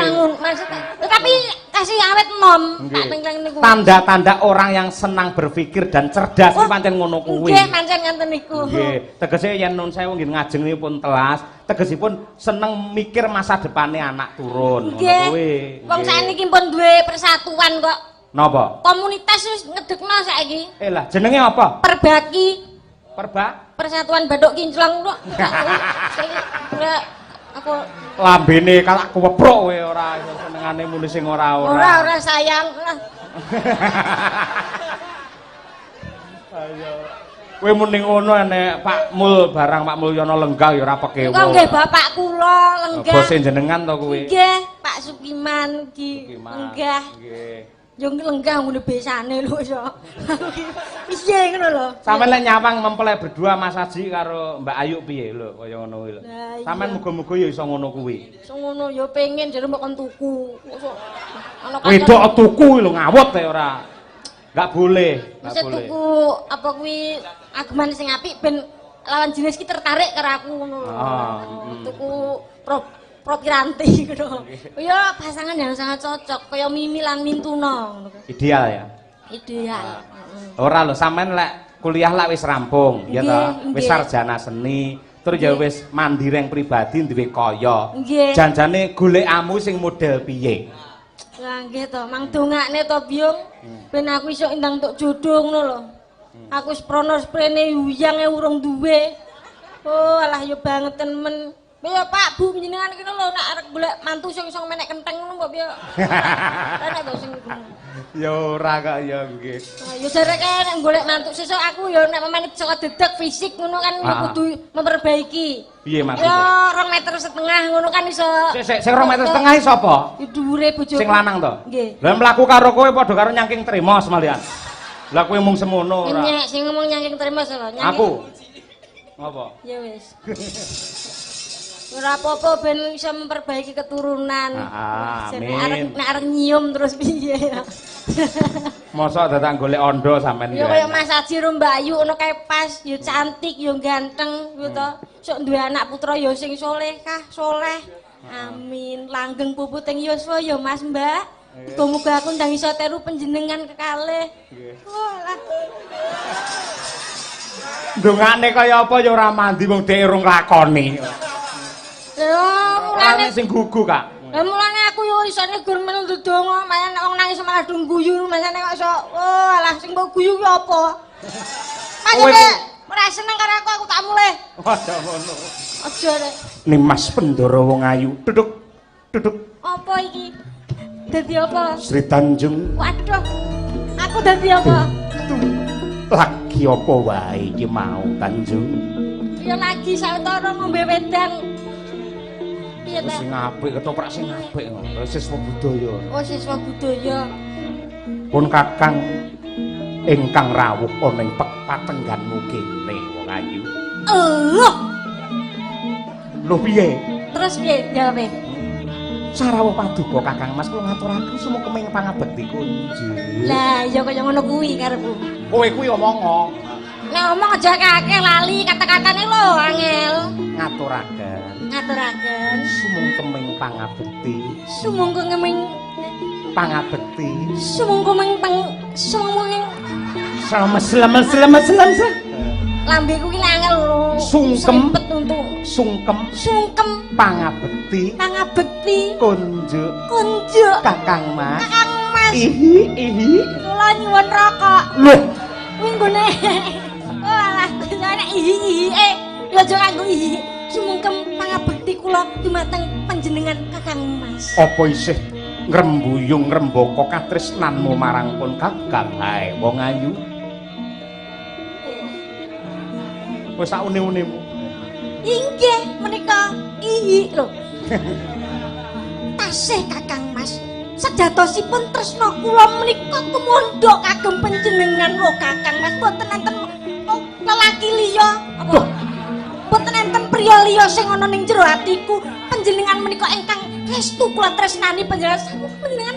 Tapi kasih awet nom Pak Tengkleng niku. Tanda-tanda orang yang senang berpikir dan cerdas oh, pancen ngono kuwi. Nggih, pancen ngoten niku. Nggih, tegese yen nun sewu nggih ngajengipun telas, tegesipun seneng mikir masa depane anak turun ngono kuwi. Wong sakniki pun duwe persatuan kok. Napa? Komunitas wis ngedekno saiki. Eh lah, jenenge apa? Perbaki. Perba? Persatuan Bathuk Kinclong kok. Aku lambene kalak keweprok kowe ora iso senengane muni sing ora-ora. Ora ora sayang. Ayo. Kowe muni ngono nek Pak Mul barang Pak Mulyono lenggah ya ora pekewo. Kok nggih bapak kula lenggah. Bose jenengan to kuwi? Nggih, Pak Sukiman iki lenggah. Nggih. Yo lenggah ngene besane lho iso. Piye ngono lho. Sampeyan lek nyawang mempelai berdua Mas Aji karo Mbak Ayu piye lho kaya ngono kuwi lho. Sampeyan muga-muga ya iso ngono kuwi. Iso ngono ya pengen jare mbok kon tuku. Ana wedok tuku lho ngawut ta ora. Enggak boleh, enggak boleh. Tuku apa kuwi ageman sing apik ben lawan jenis ki tertarik karo aku ngono lho. Tuku Propiranti ngono. Ya pasangan yang sangat cocok kaya Mimi lan Mintuna ngono. Ideal ya. Ideal. Ora lho sampean lek kuliah lek wis rampung ya ta, wis sarjana seni, terus ya wis mandireng pribadi duwe kaya. Janjane golekamu sing model piye? Lah nggih to, mang dongakne to Byung, ben aku iso ndang entuk jodoh ngono lho. Aku wis prono sprene uyange urung duwe. Oh alah ya bangeten men. Piye Pak, Bu jenengan iki lho nek arep golek mantu sing iso menek kenteng ngono mbok piye? Enak to sing ngono. Ya ora kok ya nggih. Ya jare kae nek golek mantu sesuk aku ya nek memang saka dedek fisik ngono kan ya kudu memperbaiki. Piye maksudnya? Ya 2,5 meter ngono kan iso. Sik sik sing 2,5 meter iki sapa? Ya dhuwure bojoku. Sing lanang to? Nggih. Lah mlaku karo kowe padha karo nyangking tremos malian. Lah kowe mung semono ora. Nyek sing ngomong nyangking tremos lho. Aku. Ngopo? Ya wis. Ora apa-apa ben iso memperbaiki keturunan. Amin. Nek arep nyium terus piye ya. Mosok dadak golek ondo sampean ya. Kaya Mas Aji ro Mbak Ayu ngono kae pas, ya cantik, ya ganteng ya to. Sok duwe anak putra ya sing solehkah, soleh. Amin. Langgeng puputing yuswa ya Mas Mbak. Muga-muga aku ndang iso teru panjenengan kekalih. Walah. Ndongane kaya apa ya ora mandi wong dhek urung nglakoni. Lha mulane sing gugu, Kak. Lah mulane aku yo isone gur melu ndonga, malah nek wong nangis malah do guyu, masane kok iso oh alah sing mbok guyu ki apa? Maksudnya ora seneng karo aku, aku tak mulih. Aja ngono. Aja rek. Nimas Pendara wong ayu, duduk duduk. Apa iki? Dadi apa? Sri Tanjung. Waduh. Aku dadi apa? Lagi apa wae iki mau Tanjung? Ya lagi sawetara ngombe wedang. Sing apik ketoprak sing apik ngono. Siswa budaya. Oh, siswa budaya. Pun Kakang ingkang rawuh ana ing patengganmu kene wong ayu. Allah. Lho piye? Terus piye jawabe? Sarawuh paduka Kakang Mas kula ngaturaken sumukeming pangabekti kunjung. Lah ya kaya ngono kuwi karepku. Kowe kuwi omong. Nek omong aja akeh lali kata-katane lho angel. Ngaturaken. Ngaturaken sumungkeming pangabekti. Sumungkeming pangabekti. Sumungkeming pang sumungkeming selem selem selem. Lambeku ki angel lho. Sungkem sungkem sungkem pangabekti. Pangabekti kunjuk. Kunjuk Kakang Mas. Kakang Mas. Ihi ihi. Kula nyuwun rokok. Lho. Kuwi nggone. Oh alah, nek ihi ihi ya aja nganggo ihi. Sumungkem pangabekti kula dumateng panjenengan Kakang Mas. Apa isih ngrembuyung ngrembaka katresnanmu marang pun Kakang hae wong ayu? Wis sak une-unemu. Inggih menika ihi lho. Tasih Kakang Mas. Sejatosipun tresna kula menika tumandha kagem panjenengan lho Kakang Mas. Boten enten lelaki liya apa? Boten enten priya liya sing ana ning jero atiku. Panjenengan menika ingkang restu kula tresnani panjenengan. Panjenengan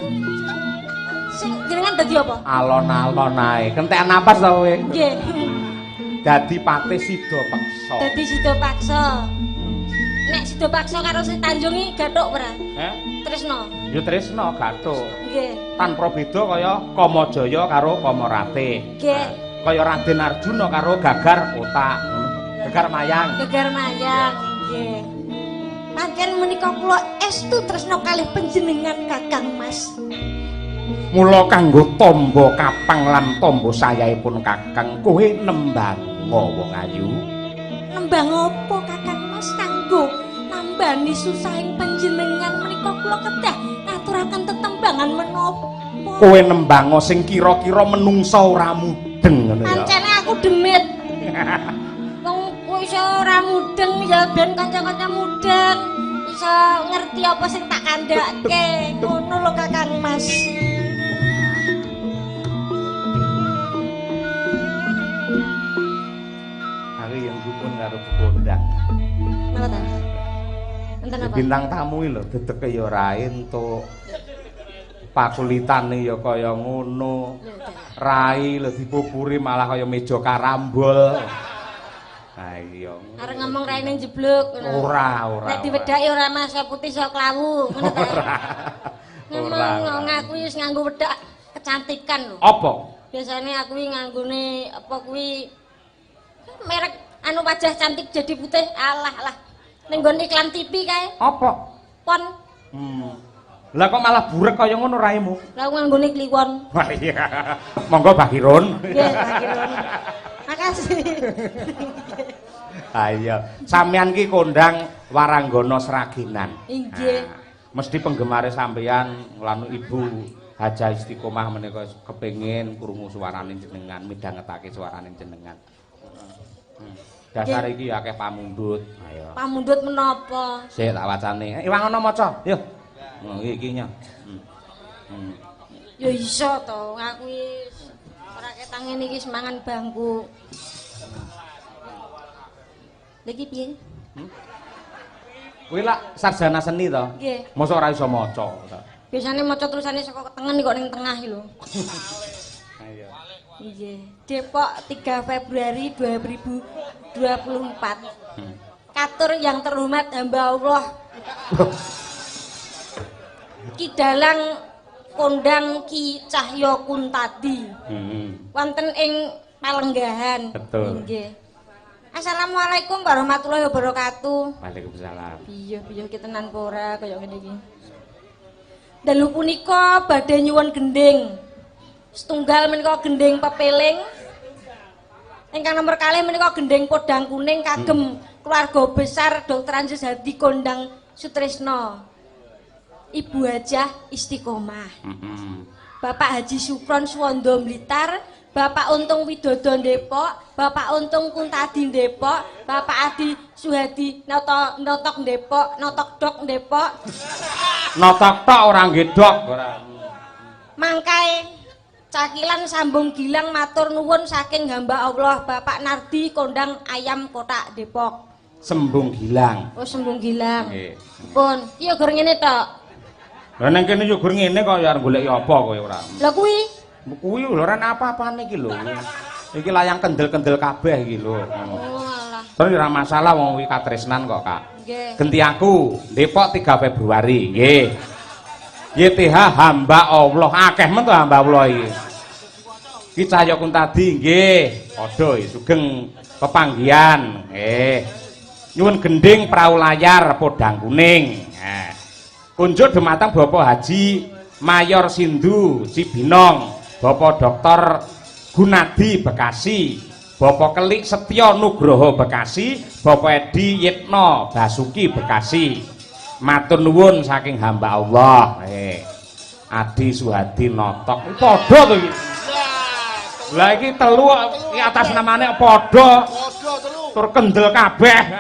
sing jenengan dadi apa? Alon-alon ae. Kentekan napas ta kowe? Nggih. Dadi patih sida paksa. Dadi sida paksa. Nek sida paksa karo Sri Tanjung iki gathuk ora? Heh? Tresna. Ya tresna gathuk. Nggih. Tanpa beda kaya Kamajaya karo Kamaratih. Nggih. Kaya Raden Arjuna karo Gagar Otak. Gegar Mayang. Gegar Mayang, nggih. Pancen menika kula estu tresna kalih panjenengan Kakang Mas. Mula kanggo tamba kapang lan tamba sayahipun Kakang, kowe nembang wong ayu. Nembang apa Kakang Mas kanggo nambani susahing panjenengan menika kula kedah ngaturaken tetembangan menapa? Kowe nembang sing kira-kira menungsa ora mudeng ngono ya. Pancene aku demit. Wong iso ora mudeng ya ben kanca-kanca mudeng iso ngerti apa sing tak kandhake. Ngono lho Kakang Mas. Aku yang gumun karo kondang. Napa ta? Enten apa? Bintang tamu iki lho dedeke ya ora entuk. Pakulitane ya kaya ngono. Rai lho dipupuri malah kaya meja karambol. Ha iya. Arep ngomong raine jeblok ngono. Ora, ora. Nek diwedhaki ora Mas putih iso klawu, ngono ta. Ora. Ngomong aku wis nganggo wedak kecantikan lho. Apa? Biasane aku iki nganggone apa kuwi merek anu wajah cantik jadi putih. Alah lah. Ning nggon iklan TV kae. Apa? Pon. Lah kok malah burek kaya ngono raimu? Lah nganggone kliwon. Wah iya. Monggo Bakirun. Nggih, Bakirun. Makasih. Ha iya, sampean ki kondang Waranggana Sragenan. Inggih. Nah, mesti penggemare sampeyan lan Ibu Hajah Istiqomah menika kepengin krungu suarane jenengan, midhangetake suarane jenengan. Dasar iki akeh pamundhut. Ayo. Pamundhut menapa? Sik tak wacane. Iwang ana maca. Yo. Iki nya. Ya iso to, aku wis ora ketang ngene iki semangan bangku. Lha iki piye? Kuwi lak sarjana seni to? Nggih. Mosok ora iso maca to. Biasane maca tulisane saka tengen kok ning tengah iki lho. Ayo. Nggih. Depok 3 Februari 2024. Katur yang terhormat hamba Allah. Ki Dalang kondang Ki Cahya Kuntadi. Wonten ing Palenggahan. Betul. Nggih. Assalamualaikum warahmatullahi wabarakatuh. Waalaikumsalam. Piye piye ki tenan apa ora kaya ngene iki. Dalu punika badhe nyuwun gendhing. Setunggal menika gendhing pepeling. Ingkang nomor kalih menika gendhing podang kuning kagem keluarga besar Dr. Andes Hadi Kondang Sutrisno. Ibu Hajah Istiqomah. Bapak Haji Sukron Suwondo Blitar, Bapak Untung Widodo Depok, Bapak Untung Kuntadi Depok, Bapak Adi Suhadi Notok Depok, Notok Dok Depok. Notok tok ora nggih dok ora. Mangkae cakilan sambung gilang matur nuwun saking hamba Allah Bapak Nardi Kondang Ayam Kotak Depok. Sembung Gilang. Oh, Sembung Gilang. Nggih. Pun, iki ya gur ngene tok. Lah nang kene yo gur ngene kok ya arep goleki apa kowe ora. Lah kuwi kuwi lho ora apa-apane iki lho. Iki layang kendel-kendel kabeh iki lho. Oh alah. Terus ora masalah wong kuwi katresnan kok, Kak. Nggih. Genti aku, Depok 3 Februari. Nggih. YTH hamba Allah, akeh men to hamba Allah iki. Ki Cahya Kuntadi nggih, padha sugeng pepanggihan. Nggih. Nyuwun gendhing prau layar podang kuning. Nah. Kunjuk dumateng Bapak Haji Mayor Sindu Cibinong, Bapak Dr. Gunadi Bekasi, Bapak Kelik Setyo Nugroho Bekasi, Bapak Edi Yitno Basuki Bekasi. Matur nuwun saking hamba Allah. Adi Suhadi Notok. Padha to iki. Lah iki telu iki atas namane padha. Tur kendel kabeh.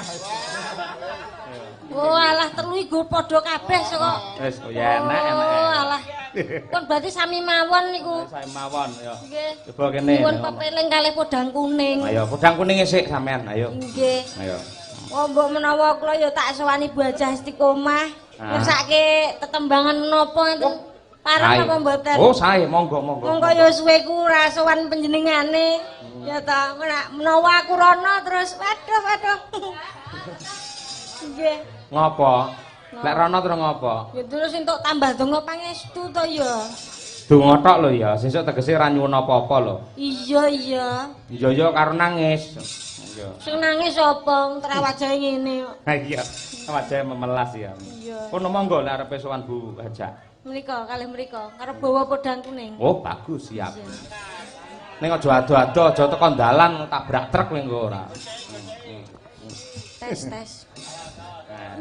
Oh alah telu iku padha kabeh kok. Wis ya enak enak. Oh alah. Pun berarti sami mawon niku. Sami mawon ya. Nggih. Coba kene. Nyuwun pepeling kalih podang kuning. Ayo podang kuning sik sampean, ayo. Nggih. Ayo. Oh mbok menawa kula ya tak sowani Bu Hajah Istiqomah. Ngersake tetembangan menapa enten pareng napa mboten? Oh sae, monggo monggo. Monggo ya suwe ku ora sowan panjenengane. Ya ta, menawa aku rono terus waduh waduh. Nggih. Ngopo? Lek rono terus ngopo? Ya terus entuk tambah donga pangestu to ya. Donga tok lho ya, sesuk tegese ora nyuwun apa-apa lho. Iya iya. Iya iya karo nangis. Iya. Sing nangis sapa? Tra wajahe ngene kok. Ha iya, wajahe memelas ya. Iya. Kono monggo lek arepe sowan Bu Hajah. Mriko kalih mriko, karo bawa podang kuning. Oh, bagus siap. Ning aja ado-ado, aja teko dalan tabrak truk kowe engko ora. Tes tes.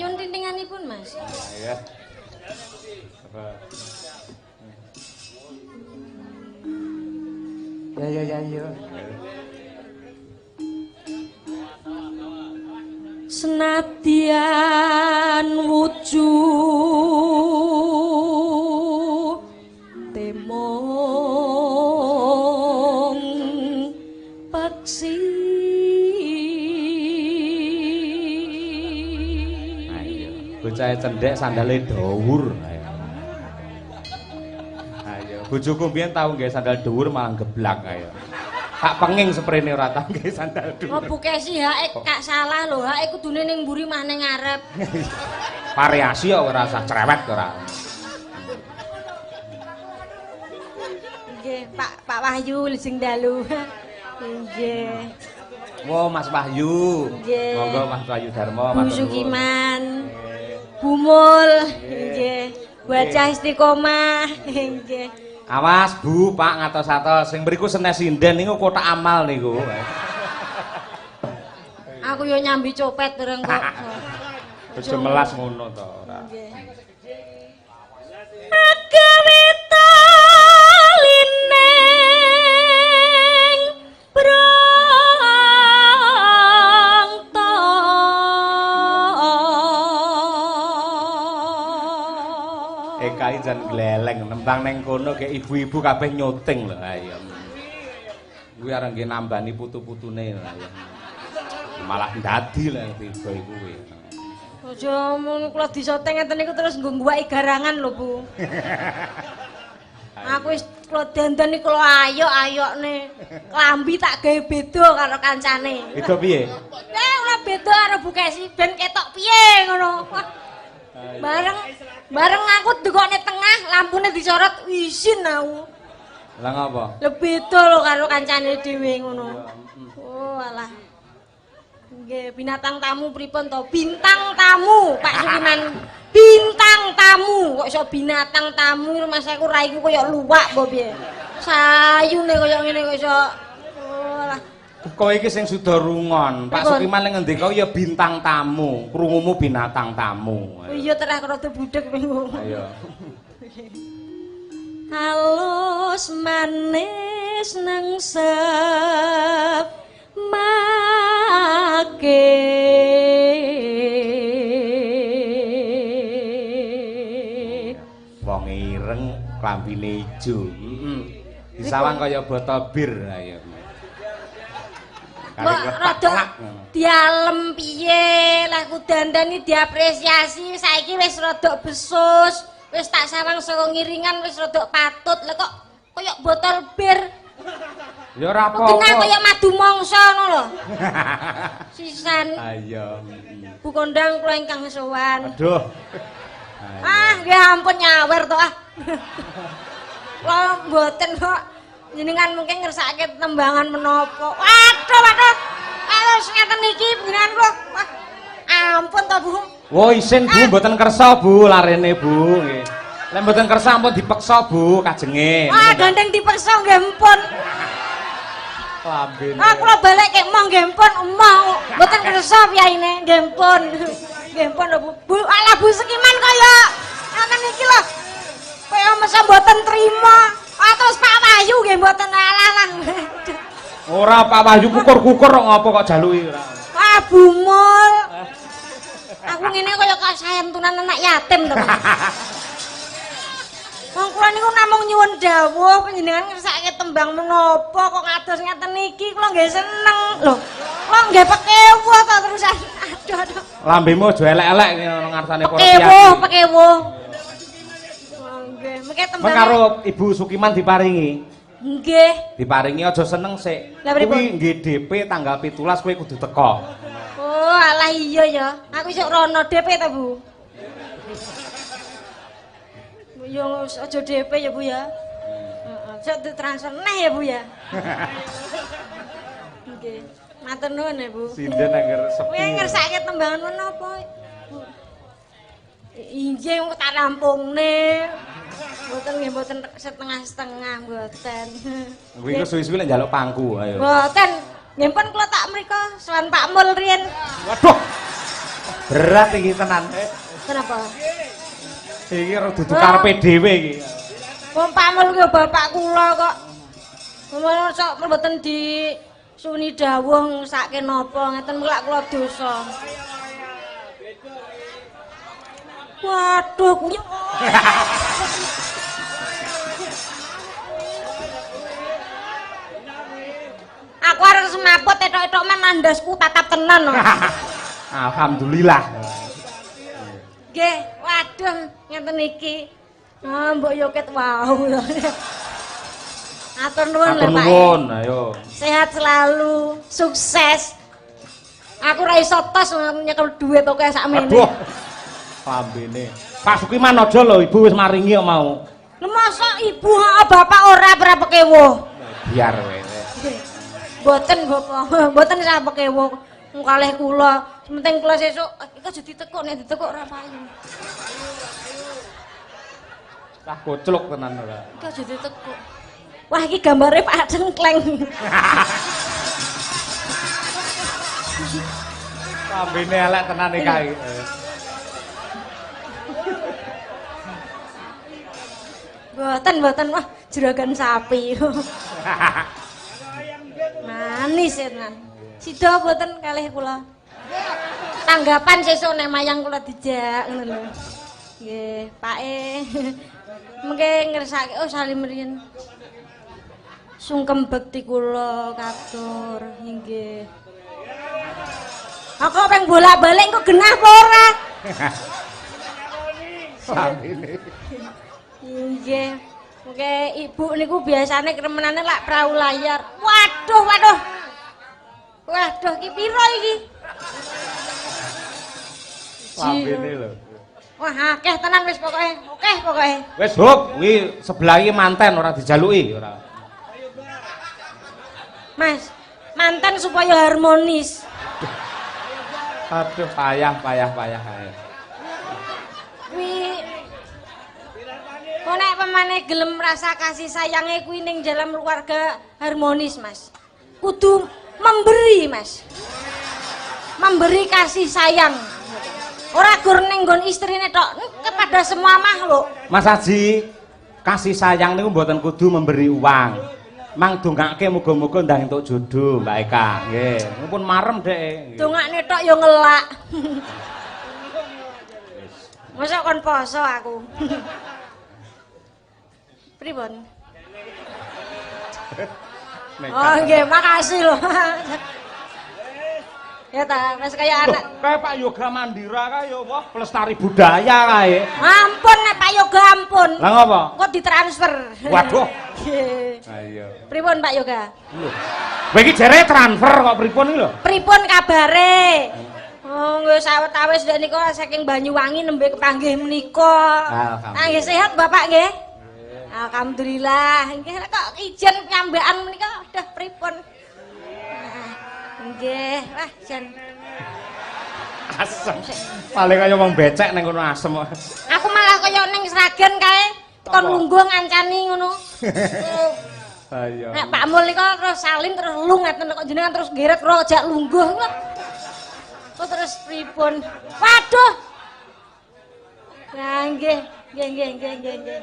Nyun tintinganipun, Mas. Iya. Ya ya ya ya. Senadyan wujud temong paksi. Ayo, bocah cendhek sandale dhuwur. Ayo, bojoku mbiyen tau nggawe sandal dhuwur malah geblak ayo. Tak penging seprene ora tau nggawe sandal dhuwur. Oh bukesi hake kak salah lho, hake kudune ning mburi mah ning ngarep. Variasi kok ora usah cerewet ora. Nggih, Pak Wahyu lejeng dalu. Nggih. Wo Mas Wahyu. Nggih. Monggo Mas Wahyu Darmo, Bu Sukiman. Bu Mul, nggih. Wajah Istiqomah, nggih. Awas Bu, Pak ngatos-atos sing mriku senes sinden niku kotak amal niku. Aku yo nyambi copet bareng kok. Aja melas ngono to ora. Nggih. Agawe talining prangta. Kae jan gleleng nembang neng kono ge ibu-ibu kabeh nyuting lho. Ayo. Kuwi arep nggih nambani putu-putune lho. Malah ndadi lho tiba iku kuwi. Aja mun kula disoting ngeten niku terus nggo ngguwaki garangan lho, Bu. Aku wis kula dandan iki kula ayok-ayokne. Klambi tak gawe beda karo kancane. Beda piye? Ora beda karo Bu Kesi ben ketok piye ngono. Bareng bareng aku dukone tengah, lampune disorot isin aku. Lah ngapa? Lha beda lho karo kancane dhewe ngono. Oh alah. Nggih, binatang tamu pripun to? Bintang tamu, Pak Sukiman. Bintang tamu, kok iso binatang tamu rumahku raiku koyo luwak apa piye? Sayune koyo ngene kok iso. Oh alah. Kowe iki sing suda rungon. Pak Sukiman ning ngendika ya bintang tamu, krungumu binatang tamu. Oh iya terah rada budhek minggu. Ayo. Halus manis nang sep make. Wong ireng klambine ijo. Heeh. Disawang kaya botol bir ayo. Mbok rada dialem piye lah ku dandani diapresiasi saiki wis rada besus, wis tak sawang saka ngiringan wis rada patut. Lah kok kaya botol bir. Ya ora apa-apa. Kena kaya madu mangsa ngono lho. Sisan. Ayo. Bu kondang kula ingkang sowan. Aduh. Ah, ya ampun nyawer to ah. Kula mboten kok. Jenengan mungkin ngersakake tembangan menapa. Waduh, waduh. Wis ngeten iki jenengan kula. Wah, ampun to, Bu. Wo isin Bu, mboten kersa Bu larene Bu nggih. Lek mboten kersa ampun dipeksa Bu kajenge. Wah, gandeng dipeksa nggih empun. Lambene. Ah, kula balik kek emoh nggih empun, emoh. Mboten kersa piyaine nggih empun. Nggih empun lho Bu. Bu, alah Bu Sukiman kaya ngeten iki lho. Kaya mesa mboten trima. Ah, terus Pak Wahyu nggih mboten alah lah. Ora Pak Wahyu kukur-kukur kok ngopo kok jaluki ora. Wah, bumul. Aku ngene kaya kasayantunan anak yatim to. Wong kula niku namung nyuwun dawuh panjenengan ngersakake tembang menapa kok ngados ngeten iki kula nggih seneng lho. Kula nggih pekewuh to terusan. Aduh aduh. Lambemu aja elek-elek ngono ngarsane para piyai. Pekewuh, pekewuh. Nggih, mengke tembang. Karo Ibu Sukiman diparingi. Nggih. Diparingi aja seneng sik. Kuwi nggih DP tanggal 17 kowe kudu teko. Oh, alah iya ya. Aku isuk rono DP ta, Bu? Yo aja DP ya, Bu ya. Heeh, sok ditransfer neh ya, Bu ya. Nggih. Matur nuwun ya, Bu. Sinden angger sepi. Kowe ngersake tembangan menapa? Inggih tak rampungne. Mboten nggih mboten setengah-setengah mboten. Kuwi iku suwi-suwi lek njaluk pangku ayo. Mboten. Nggih pun kula tak mriko sowan Pak Mul riyen. Waduh. Berat iki tenan. Kenapa? Iki ora dudu karepe dhewe iki. Wong Pak Mul kuwi bapak kula kok. Ngono sok mboten disuni dawuh ngesake napa ngeten mulak kula dosa. Waduh, kuwi. Aku arep semaput etok-etok men andasku tatap tenan. Alhamdulillah. Nggih, waduh ngeten iki. Ah, mbok yo ket wau lho. Atur nuwun lho, Pak. Atur nuwun, ayo. Sehat selalu, sukses. Aku ra iso tos nyekel dhuwit oke sakmene. Aduh. Lambene. Pak Sukiman aja lho, Ibu wis maringi kok mau. Lho mosok ibu heeh bapak ora ora pekewuh. Biar kowe. Mboten bapak, mboten sak pekewuh. Kalih kula, sementing kula sesuk iki aja ditekuk, nek ditekuk ora payu. Cah koclok tenan ora. Iki aja ditekuk. Wah iki gambare Pak Cengkleng. Lambene elek tenan iki kae. Mboten, mboten, wah juragan sapi. Manis tenan. Sida mboten kalih kula. Tanggapan sesuk nek mayang kula dijak ngono lho. Nggih, Pake. Mengke ngersake oh salim riyin. Sungkem bekti kula katur nggih. Aku peng bolak-balik kok genah apa ora? Lambene. Nggih. Mengke ibu niku biasane kremenane lak prau layar. Waduh, waduh. Waduh, ki piro iki? Lambene lho. Wah, akeh tenan wis pokoke. Akeh pokoke. Wis hop, kuwi sebelah iki manten ora dijaluki ora. Mas, manten supaya harmonis. Aduh, payah payah payah ae. Kuwi kok nek pemane gelem rasa kasih sayange kuwi ning dalam keluarga harmonis, Mas. Kudu memberi, Mas. Memberi kasih sayang. Ora gur ning nggon istrine tok, kepada semua makhluk. Mas Aji, kasih sayang niku mboten kudu memberi uang. Mang dongake muga-muga ndang entuk jodoh, Mbak Eka. Nggih, pun marem dhek. Dongakne tok ya ngelak. Masa kon poso aku. Pripun? Oh nggih, makasih lho. Ya ta, wis kaya anak. Kae Pak Yoga Mandira kae ya wah pelestari budaya kae. Ampun nek Pak Yoga ampun. Lah ngopo? Kok ditransfer. Waduh. Nggih. Ha iya. Pripun Pak Yoga? Lho. Kowe iki jere transfer kok pripun iki lho? Pripun kabare? Oh, nggih sawetawis ndek nika saking Banyuwangi nembe kepanggih menika. Alhamdulillah. Ah, nggih sehat Bapak nggih? Alhamdulillah. Nggih kok ijen piyambakan menika aduh pripun? Nggih, wah jan Asem. Paling kaya wong becek ning kono asem. Aku malah kaya ning Sragen kae kon lungguh ngancani ngono. Ha iya. Nek Pak Mul nika terus salim terus lung ngaten kok jenengan terus geret rojak lungguh kok. Kok terus pripun? Waduh. Nah nggih, nggih nggih nggih nggih nggih.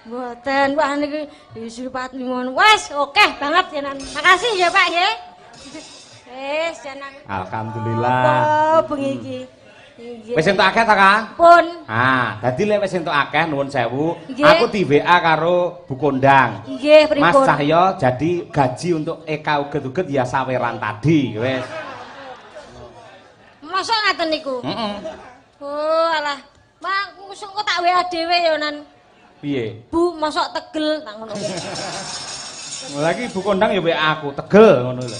Mboten, wah niki disupat ngono. Wes, okeh banget jenengan. Makasih ya Pak nggih. Wes jenengan. Alhamdulillah. Oh, bengi iki. Nggih. Wis entuk akeh ta, Kang? Pun. Ah, dadi lek wis entuk akeh nuwun sewu, Nggih. aku di WA karo Bu Kondang. Nggih, pripun? Mas Cahyo jadi gaji untuk Eka uget-uget ya saweran tadi, wis. Mosok ngaten niku? Heeh. Oh, alah. Mak kok tak WA dhewe ya nan. Piye? Bu, mosok tegel tak ngono. Lagi Bu Kondang ya WA aku, tegel ngono lho.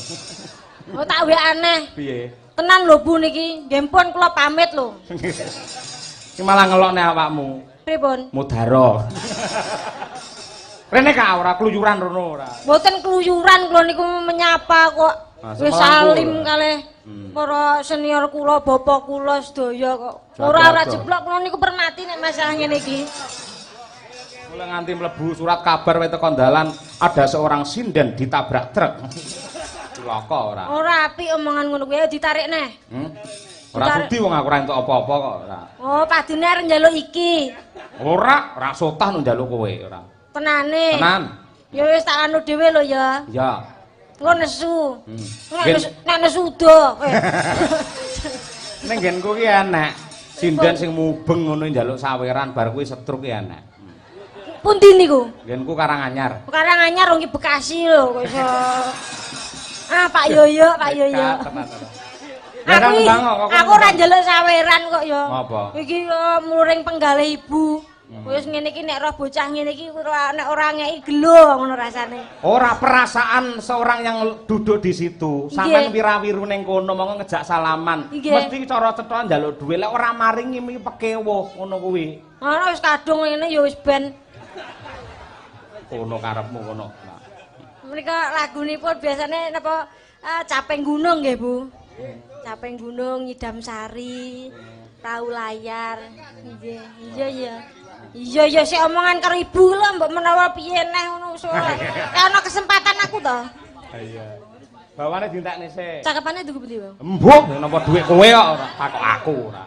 Oh, tak WA aneh. Piye? Tenan lho Bu niki, nggih pun kula pamit lho. Iki malah ngelokne awakmu. Pripun? Mudaro. Rene ka ora kluyuran rono ora. Mboten kluyuran kula niku menyapa kok. Wis salim kalih para senior kula, bapak kula sedaya kok. Ora ora jeblok kula niku permati nek masalah ngene iki. Mulai nganti mlebu surat kabar wae teko dalan ada seorang sinden ditabrak truk. Cilaka ora. Ora apik omongan ngono kuwi ditarik neh. Ora sudi wong aku ora entuk apa-apa kok ora. Oh, padune arep njaluk iki. Ora, ora sotah nu njaluk kowe ora. Tenane. Tenan. Ya wis tak anu dhewe lho ya. Iya. Engko nesu. Nek nesu udo. Ning nggenku ki enek sinden sing mubeng ngono njaluk saweran bar kuwi setruk ki enek. Pundi niku? Nggenku Karanganyar. Karanganyar wong ki Bekasi lho kok iso. Ah, Pak Yoyo, Pak Yoyo. Aku ora njaluk saweran kok ya. Iki muring penggalih ibu. Wis ngene iki nek roh bocah ngene iki nek ora ngeki gelo ngono rasane. Ora perasaan seorang yang duduk di situ, sampean wirawiru ning kono monggo ngejak salaman. Mesti cara cetha njaluk dhuwit lek ora maringi iki pekewuh ngono kuwi. Ora wis kadung ngene ya wis ben. Kono karepmu kono. Menika lagunipun biasane napa Caping Gunung nggih Bu. Caping Gunung, Nyidam Sari, Perahu Layar. Nggih, iya iya. Iya iya sik omongan karo ibu lho mbok menawa piye neh ngono soalé. Ana kesempatan aku to. Ha iya. Bawane dintekne sik. Cakepane tuku pundi, Bang? Embuh, napa dhuwit kowe kok ora takok aku ora.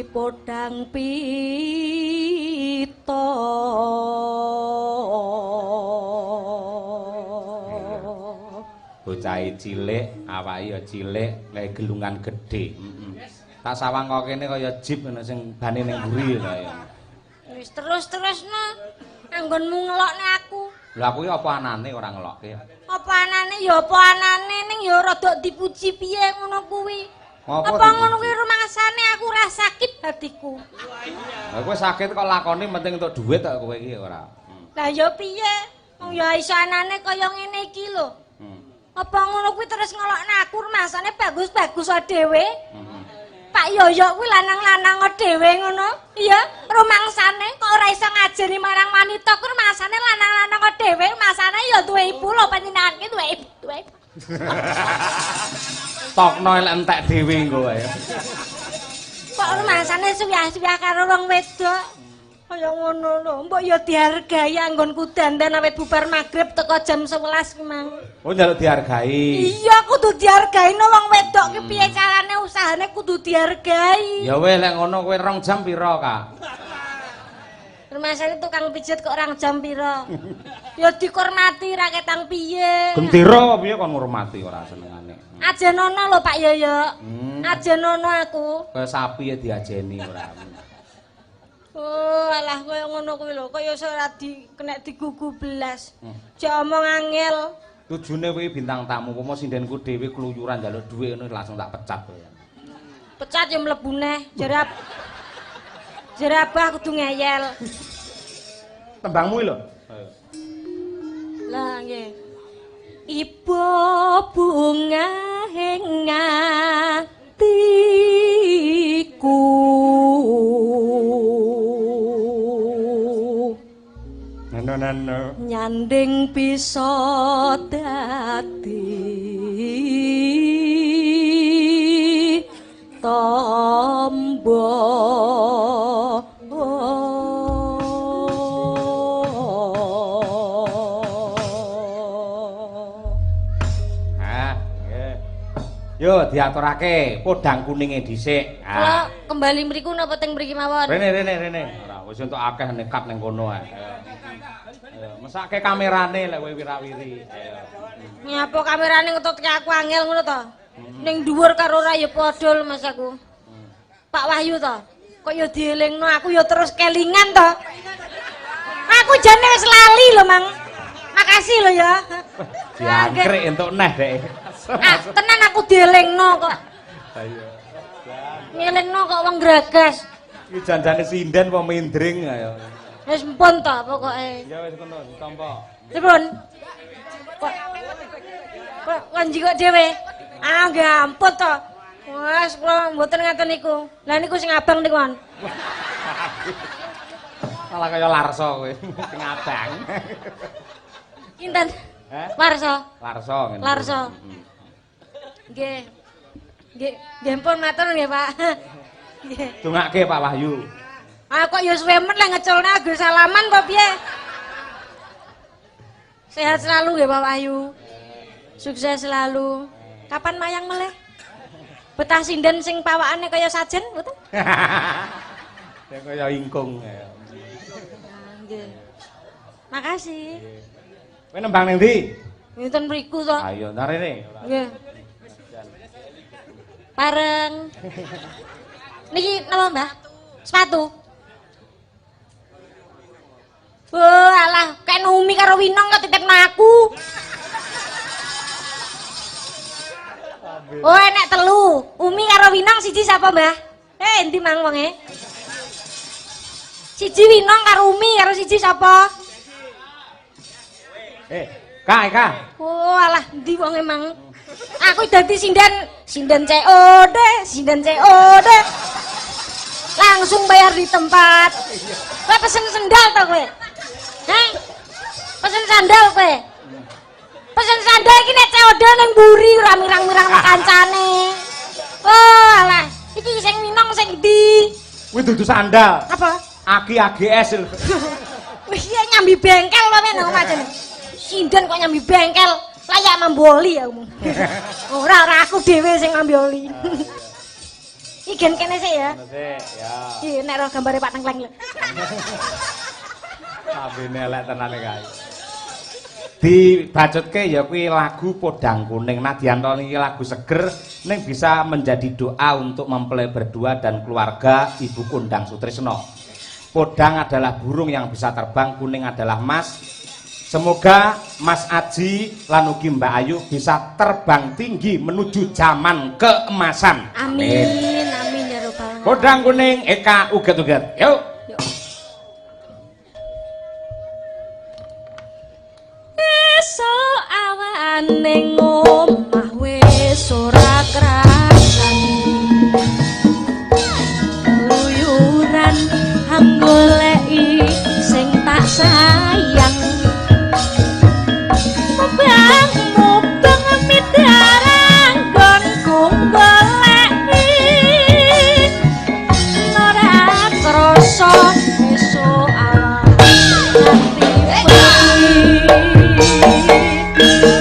Podang pita. Bocahe cilik, awake ya cilik, gawe gelungan gedhe. Heeh. Tak sawang kok kene kaya jeep ngono sing bane ning mburi lho ya. Wis terus-terusno anggonmu ngelokne aku. Lha aku iki apa anane ora ngelokke. Apa anane ya apa anane ning ya rada dipuji piye ngono kuwi. Apa ngono kuwi rumangsane aku ora sakit hatiku. Lah kowe sakit kok lakoni penting entuk dhuwit kok kowe iki ora. Lah ya piye? Wong ya iso anane kaya ngene iki lho. Apa ngono kuwi terus ngelokne aku rumangsane bagus-bagus dhewe. Pak Yoyo kuwi lanang-lanang dhewe ngono. Iya, rumangsane kok ora iso ngajeni marang wanita kuwi rumangsane lanang-lanang dhewe, rumangsane ya duwe ibu lho panjenengan ki duwe ibu, duwe ibu. Tokno elek entek dhewe engko wae. Kok rumangsane suyah-suyah karo wong wedok. Kaya ngono lho, mbok ya dihargai anggonku dandan awit bubar magrib teko jam 11 ki mang. Oh njaluk dihargai. Iya kudu dihargai no wong wedok ki piye carane usahane kudu dihargai. Ya weh lek ngono kowe 2 jam pira, Kak? Rumasane tukang pijet kok 2 jam pira? Ya dikormati ra ketang piye. Gendera piye kon ngurmati ora senengane. Ajenono lho Pak Yoyo. Ajenono aku. Kaya sapi ya diajeni ora. Oh, alah kaya ngono kuwi lho, kaya ora di kenek digugu belas. Jek omong angel. Tujune kuwi bintang tamu, umpama sindenku dhewe kluyuran njaluk dhuwit ngono langsung tak pecat kowe. Pecat ya mlebu neh, jerap. Jerabah kudu ngeyel. Tembangmu iki lho. Lah nggih. Ibu bunga ing atiku. Nano. Nyanding bisa dadi tombo. Ah, nggih. Yo diaturake podang kuninge dhisik. Kula kembali mriku napa teng mriki mawon? Rene rene rene. Ora wis entuk akeh nekap ning kono ae. Ayo, mesake kamerane lek kowe wirawiri. Ayo. Nyapa kamerane ngetutke aku angel ngono to? Ning dhuwur karo ora ya padha lho Mas aku. Pak Wahyu to? Kok ya dielingno aku ya terus kelingan to. Aku jane wis lali lho, Mang. Makasih lho ya. Diangkrik entuk neh dek. Ah, tenan aku dielingno kok. Ha iya. Ngelingno kok wong gragas. Iki janjane sinden apa mindring ayo. Wis mpun to pokoke. Ya wis kono ditampa. Pripun? Kok kok njikok dhewe? Ah nggih ampun to. Wes kula mboten ngaten niku. Lah niku sing abang niku, Mon. Salah kaya Larso kowe, sing abang. Kinten? Heh? Larso. Larso ngene. Larso. Nggih. Nggih, nggih pun matur nggih, Pak. Nggih. Dongake Pak Wahyu. Ah kok ya suwe men lek ngeculne ago salaman apa piye? Sehat selalu nggih Pak Wahyu. Sukses selalu. Kapan mayang meleh? Betah sinden sing pawakane kaya sajen mboten? Ya kaya ingkung. Nggih. Makasih. Kowe nembang ning ndi? Wonten mriku to. Ayo ntar rene. Nggih. Pareng. Niki napa, Mbah? Sepatu. Oh, alah, kek Umi karo Winong kok titipno aku. Oh, enek telu. Umi karo Winong siji sapa, Mbah? Eh, endi mang wonge? Siji Winong karo Umi karo siji sapa? Eh, Kak, Kak. Oh, alah, endi wonge mang? Aku dadi sinden, sinden COD, sinden COD. Langsung bayar di tempat. Kowe pesen sendal to kowe? Heh? Pesen sandal kowe? Pesen sandal iki nek COD ning mburi ora mirang-mirang kancane. Oh, alah, iki sing Minong sing ndi? Kuwi dudu sandal. Apa? Aki AGS lho. Wih, iya nyambi bengkel wae nang omah jane. Sinden kok nyambi bengkel. Layak mambu oli aku. Ora, ora aku dhewe sing ngambi oli. Igen kene sik ya. Sik, ya. Iki nek ro gambare Pak Tengkleng lho. Lambene elek tenan kae. Dibacutke ya kuwi lagu Podang Kuning. Nadyan to niki lagu seger ning bisa menjadi doa untuk mempelai berdua dan keluarga Ibu Kondang Sutrisno. Podang adalah burung yang bisa terbang, kuning adalah emas. Semoga Mas Aji lan ugi Mbak Ayu bisa terbang tinggi menuju zaman keemasan. Amin, amin ya robbal alamin. Podang Kuning Eka uget-uget. Yuk. Yuk. Esuk awan ning omah wis ora krasan. Keluyuran anggoleki sing tak sayang. Mubang-mubang midarang nggonku goleki. Ora krasa esuk awan nganti bengi.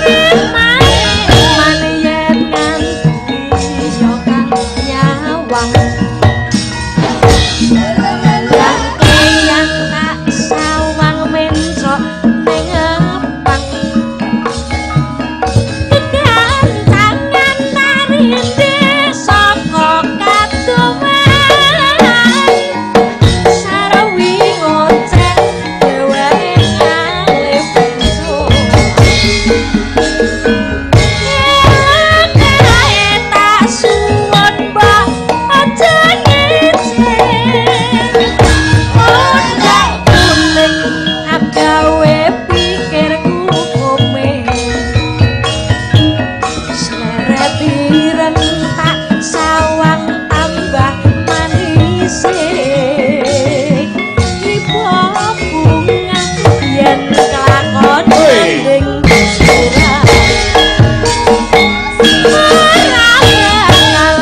Eman yen nganti yo kang nyawang. Yang tak sawang mencok ning epang. Kegancangan tarinde saka kadoman. Sarawi ngoceh dheweke ngalih besok. Kae tak suwun mbok aja ngece. Podang kuning agawe pikirku kome. Sleret ireng tak sawang tambah manise. Ibu bunga yen kelakon ning surat. Ora bakal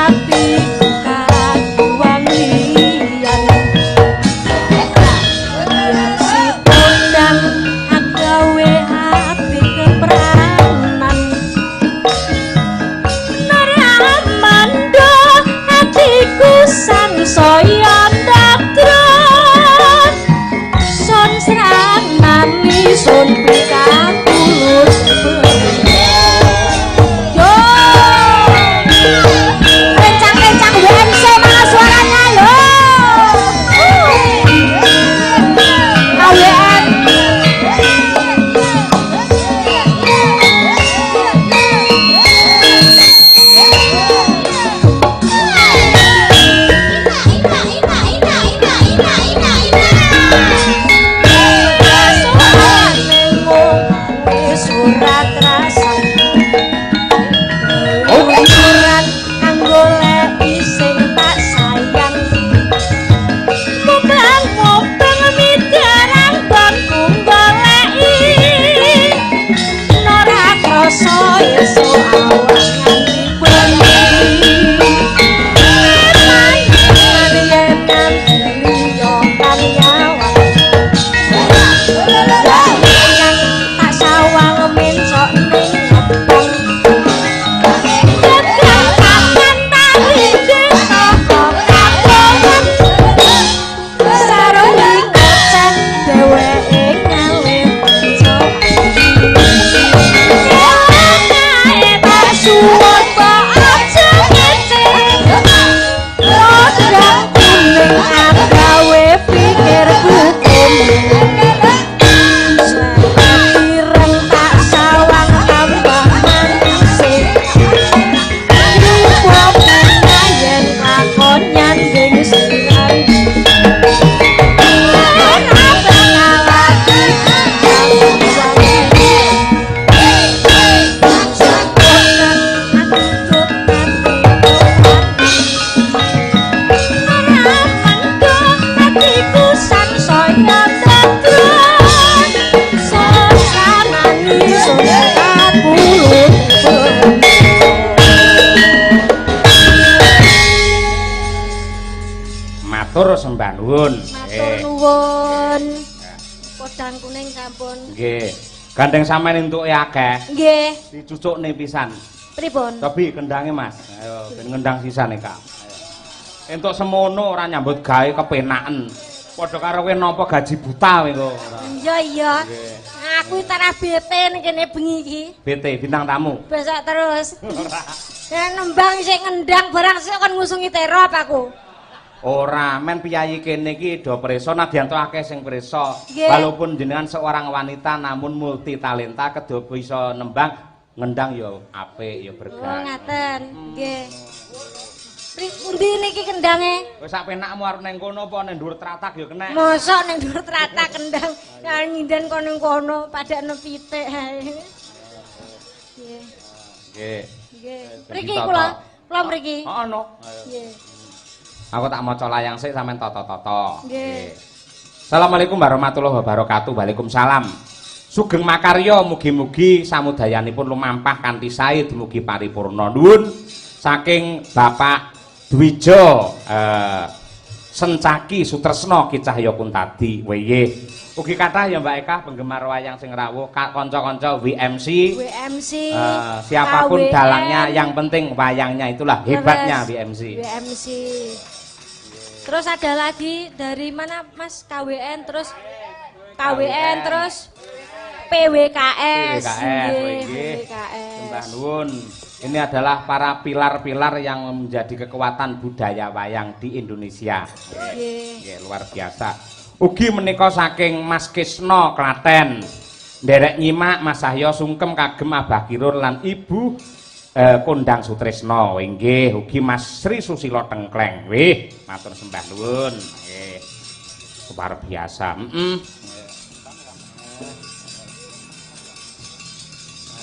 atiku kaguwan liyan. Si podang agawe ati kepranan. Ora mando atiku sangsaya ndadron. Sun sranani sun pikakulut. Yo. Rencang-rencang WMC mana suaranya yo. AWN. Surat anggoleki sing tak sayang. Mubang-mubang midarang nggonku goleki. Ora krasa esuk awan nganti bengi. Eman yen nganti liya kan nyawang. Yang tak sawang mencok ning ngepong. Kegancangan tarinde saka kadohan. Sarwi ngoceh dheweke ngalih pencok. Kae tak suwun kok aja ngece. Podang kuning agawe pikirku kome. Sleret ireng tak sawang tambah manise. Rupa bunga yen lakon nyanding siran. Ora bakal atiku kaguwan liyan. Atiku sangsaya ndadron. Sasranani sun kapulut. Matur sembah nuwun. Matur nuwun. Podang kuning sampun. Nggih. Gandeng sampean entuke akeh. Nggih. Dicucukne pisan. Pripun? Tapi kendange Mas. Ayo ben ngendang sisane, Kak. Ayo. Entuk semono ora nyambut gawe kepenaken. Padha karo kowe nampa gaji buta kowe engko. Iya iya. Aku tarah BT ning kene bengi iki. BT bintang tamu. Besok terus. Ya nembang sik ngendang barang sik kon ngusungi terop aku. Ora, men piyayi kene iki do preso nadyan to akeh sing preso. Walaupun jenengan seorang wanita namun multi talenta kedo iso nembang, ngendang ya apik ya berkah. Oh ngaten. Nggih. Pundi niki kendange? Wis sak penakmu arep ning kono apa ning dhuwur tratak ya kenek. Mosok ning dhuwur tratak kendang nyinden kono ning kono padakno pitik ae. Nggih. Nggih. Nggih. Mriki kula, kula mriki. Heeh no. Nggih. Aku tak maca layang sik sampean tata-tata. Nggih. Assalamualaikum warahmatullahi wabarakatuh. Waalaikumsalam. Sugeng makarya mugi-mugi samudayanipun lumampah kanthi sae dumugi paripurna. Nuwun saking Bapak Dwijo Sencaki Sutresno Ki Cahya Kuntadi. Weye. Ugi kathah ya Mbak Eka penggemar wayang sing rawuh, kanca-kanca WMC. WMC. Siapapun KWN. Dalangnya yang penting wayangnya itulah hebatnya WMC. WMC. Terus ada lagi dari mana Mas? KWN terus KWN terus PWKS. PWKS. Sembah nuwun. Ini adalah para pilar-pilar yang menjadi kekuatan budaya wayang di Indonesia. Nggih, luar biasa. Ugi menika saking Mas Kisno Klaten. Nderek nyimak Mas Cahya sungkem kagem Abah Kirun lan Ibu Kondang Sutresno. Inggih, ugi Mas Sri Susilo Tengkleng. Wih, matur sembah nuwun. Nggih. Luar biasa. Heeh.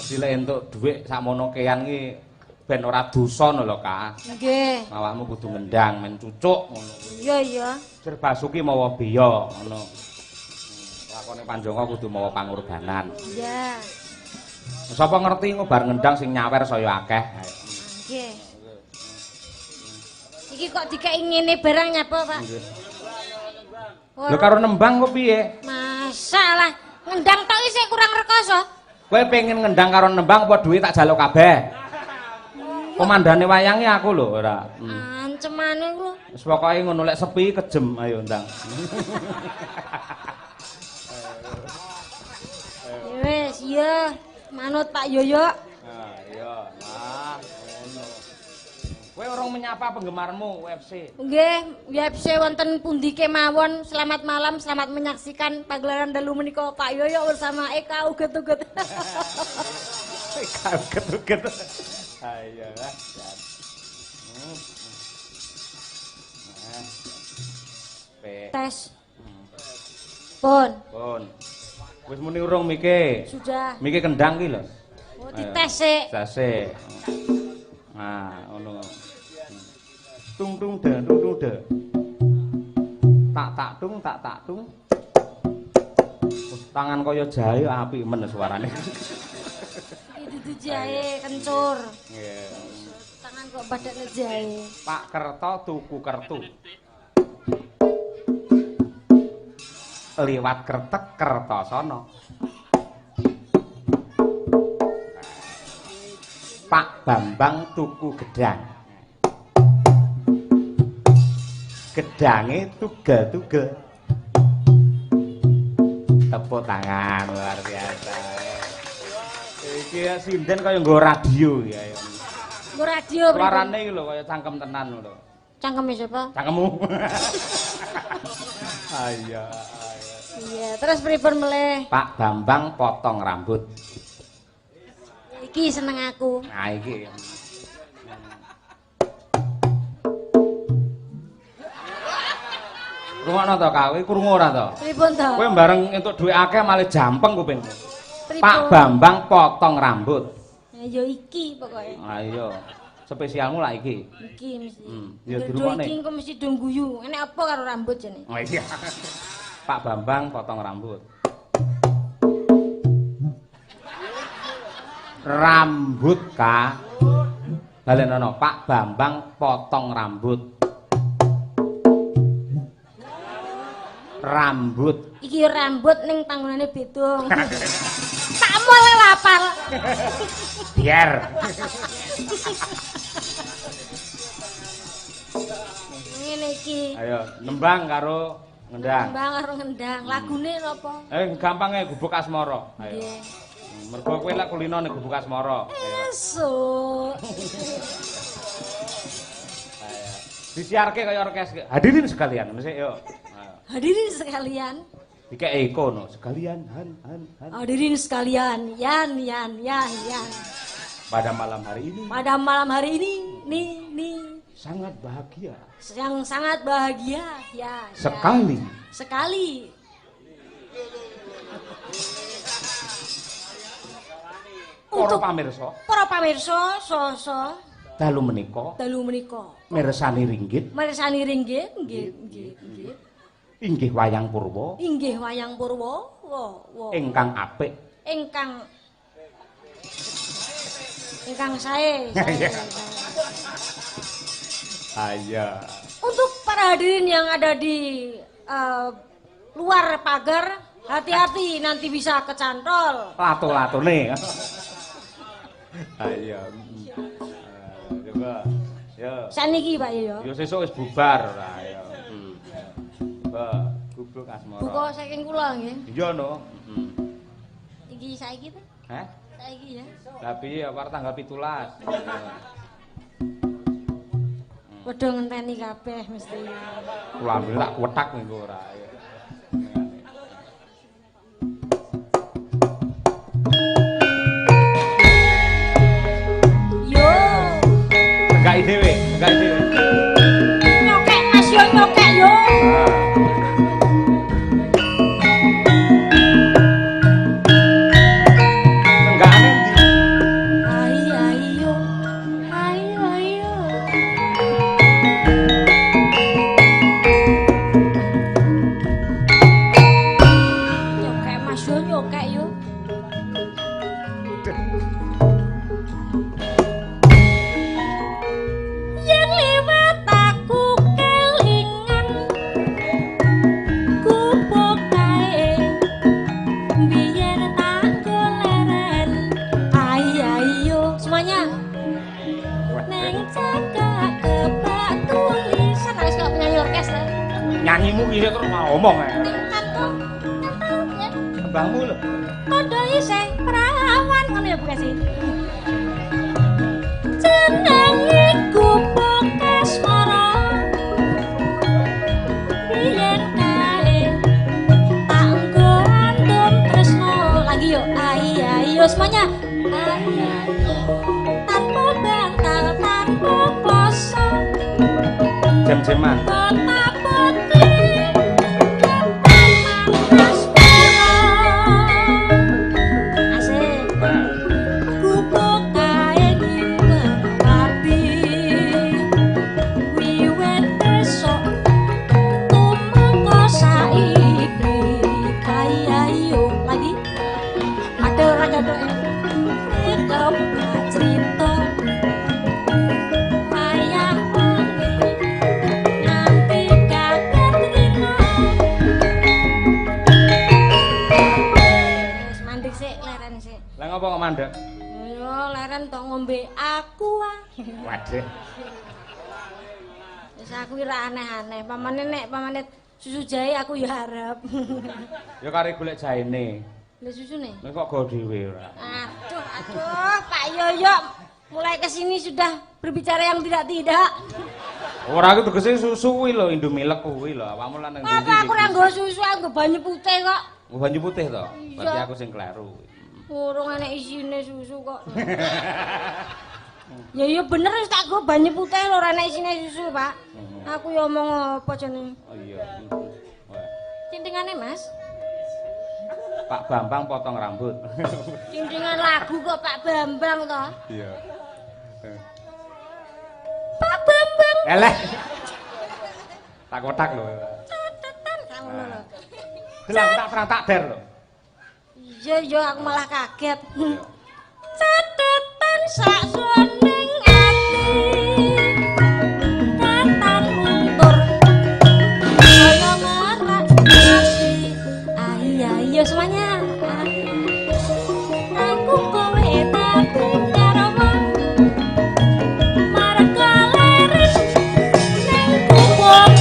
Dadi entuk dhuwit sakmono kean iki ben ora dosa lho, Kak. Nggih. Awakmu kudu ngendang men cucuk ngono. Iya, iya. Jer Basuki mawa biya ngono. Lakone Panjangka kudu mawa pangorbanan. Iya. Sapa ngerti engko bar ngendang sing nyawer saya akeh. Nggih. Iki kok dikeki ngene barang nyapa, Pak? Nggih. Lho karo nembang kok piye? Masalah ngendang tok isih kurang rekoso. Kowe pengen ngendang karo nembang apa duit tak jaluk kabeh? Komandane wayange aku lho ora. Ancemane lho. Wis pokoke ngono lek sepi kejem ayo ndang. Wis iya manut Pak Yoyo. Nah, iya. Nah, ngono. Kowe urung menyapa penggemarmu UFC. Nggih, UFC wonten pundi kemawon. Selamat malam, selamat menyaksikan pagelaran dalu menika Pak Yoyo bersama Eka Uget-uget. Eka Uget-uget. Ayo lah. Tes. Pun. Pun. Wis muni urung mike? Sudah. Mike kendang ki lho. Oh, dites sik. Tes sik. Nah, ngono. Tung tung de tung tung de. Tak tak tung tak tak tung. Tangan kaya jahe apik men suarane. Iki dudu jahe kencur. Nggih. Tangan kok padakne jahe. Pak Kerto tuku kertu. Liwat kertek Kertosono. Pak Bambang tuku gedang. Gedange tugel-tugel. Tepuk tangan luar biasa. Iki sinden kaya nggo radio ya. Nggo radio. Suarane iki lho kaya cangkem tenan lho. Cangkeme sapa? Cangkemmu. Ayo. Iya, terus pripun meleh? Pak Bambang potong rambut. Iki seneng aku. Nah iki. Rungokno to, Kak? Kowe krungu ora to? Pripun to? Kowe bareng entuk dhuwit akeh malah jampeng kupingmu. Pak Bambang potong rambut. Ya ya iki pokoke. Ah iya. Spesialmu lah iki. Iki mesti. Ya dirungokne. Iki engko mesti do guyu. Enek apa karo rambut jane? Oh iya. Pak Bambang potong rambut. Rambut Kak. Balenono, Pak Bambang potong rambut. Rambut. Iki rambut ning panggonane beda. Tak mulai lapar. Biar. iki? Ayo, nembang karo ngendang. Nembang karo ngendang. Lagune napa? Gampang ae Gubuk Asmara. Ayo. Nggih. Mergo kowe lek kulino ning Gubuk Asmara. Esuk. Ayo. Disiarke kaya orkes. Hadirin sekalian, mesti yo. Hadirin sekalian. Dikek eko no, sekalian han han han. Hadirin sekalian, yan yan yan yan. Pada malam hari ini. Pada malam hari ini, nih nih. Sangat bahagia. Yang sangat bahagia, ya. Sekali. Ya. Sekali. Para pamirsa. Para pamirsa, so-so. Dalu menika. Dalu menika. Mirsani ringgit. Mirsani ringgit, nggih, nggih, nggih. Inggih wayang purwa. Inggih wayang purwa. Wo, wo. Ingkang apik. Ingkang ingkang sae. Sae. Ayo. Untuk para hadirin yang ada di luar pagar, hati-hati nanti bisa kecantol. Lato-latone. Ayo. Coba. Yo. Saniki Pak yo. Yo sesuk wis bubar ora ayo. Coba Gubuk Asmara. Buka saking kula nggih. Iya no. Iki saiki ta? Heh? Saiki ya. Lah piye apa tanggal 17. Padha ngenteni kabeh mesti. Kula ambil tak kuwetak mengko ora. Yo. Tenggaki dhewe, tenggaki dhewe. Nyokek Mas yo nyokek yo. Tenggakane ndi? Ayo ayo. Ayo ayo. Nyokek Mas yo nyokek yo. Yen liwat aku kelingan gubuk kae biyen tak goleren. Ayo ayo semuanya. Neng cakak kebak tulisan harus kok penyanyi orkes ta. Nyanyimu ki terus ngomong ae. Tingkat Tembangmu lho. Kondo isih perawan ngono ya Bu Kasih. Jenenge Gubuk Asmara. Biyen kae tak nggo andum tresno. Lagi yo ayo ayo semuanya. Ayo tanpa bantal tanpa kloso. Jam-jaman. Kota putih Taman Asmara. Asik. Gubuk kae nyimpen ati. Wiwit besok tumeka saiki. Ayo lagi. Ada ora cocok. Kebak cerita wayah wengi nganti kaget rino. Wis mandek sik leren sik. Lah ngopo kok mandek? Yo leren tok ngombe aqua. Waduh. Wis aku ora aneh-aneh. Pamane nek pamane susu jahe aku ya arep. Ya kare golek jahene. Lha susune? Lah kok go dhewe ora. Aduh, aduh, Pak Yoyo mulai kesini sudah berbicara yang tidak-tidak. Ora aku tegese susu kuwi lho, Indomilk kuwi lho. Awakmu lan nang ndi? Apa aku ora nggo susu, aku nggo banyu putih kok. Nggo banyu putih to? Iya. Berarti aku sing kleru. Urung enek isine susu kok. Ya ya bener wis tak nggo banyu putih lho ora enek isine susu, Pak. Aku ya omong apa jenenge? Oh iya. Wah. Cintingane, Mas. Pak Bambang potong rambut. Cintingan lagu kok Pak Bambang to? Iya. Pak Bambang. Eleh. Tak kotak lho. Catetan kamu lho. Delang tak terang tak der lho. Iya iya aku malah kaget. Catetan sak jroning ati. Katan luntur. Kaya marak ati. Ayo ayo semuanya. Aku kowe dadi garwa. Marga leres ning gubuk.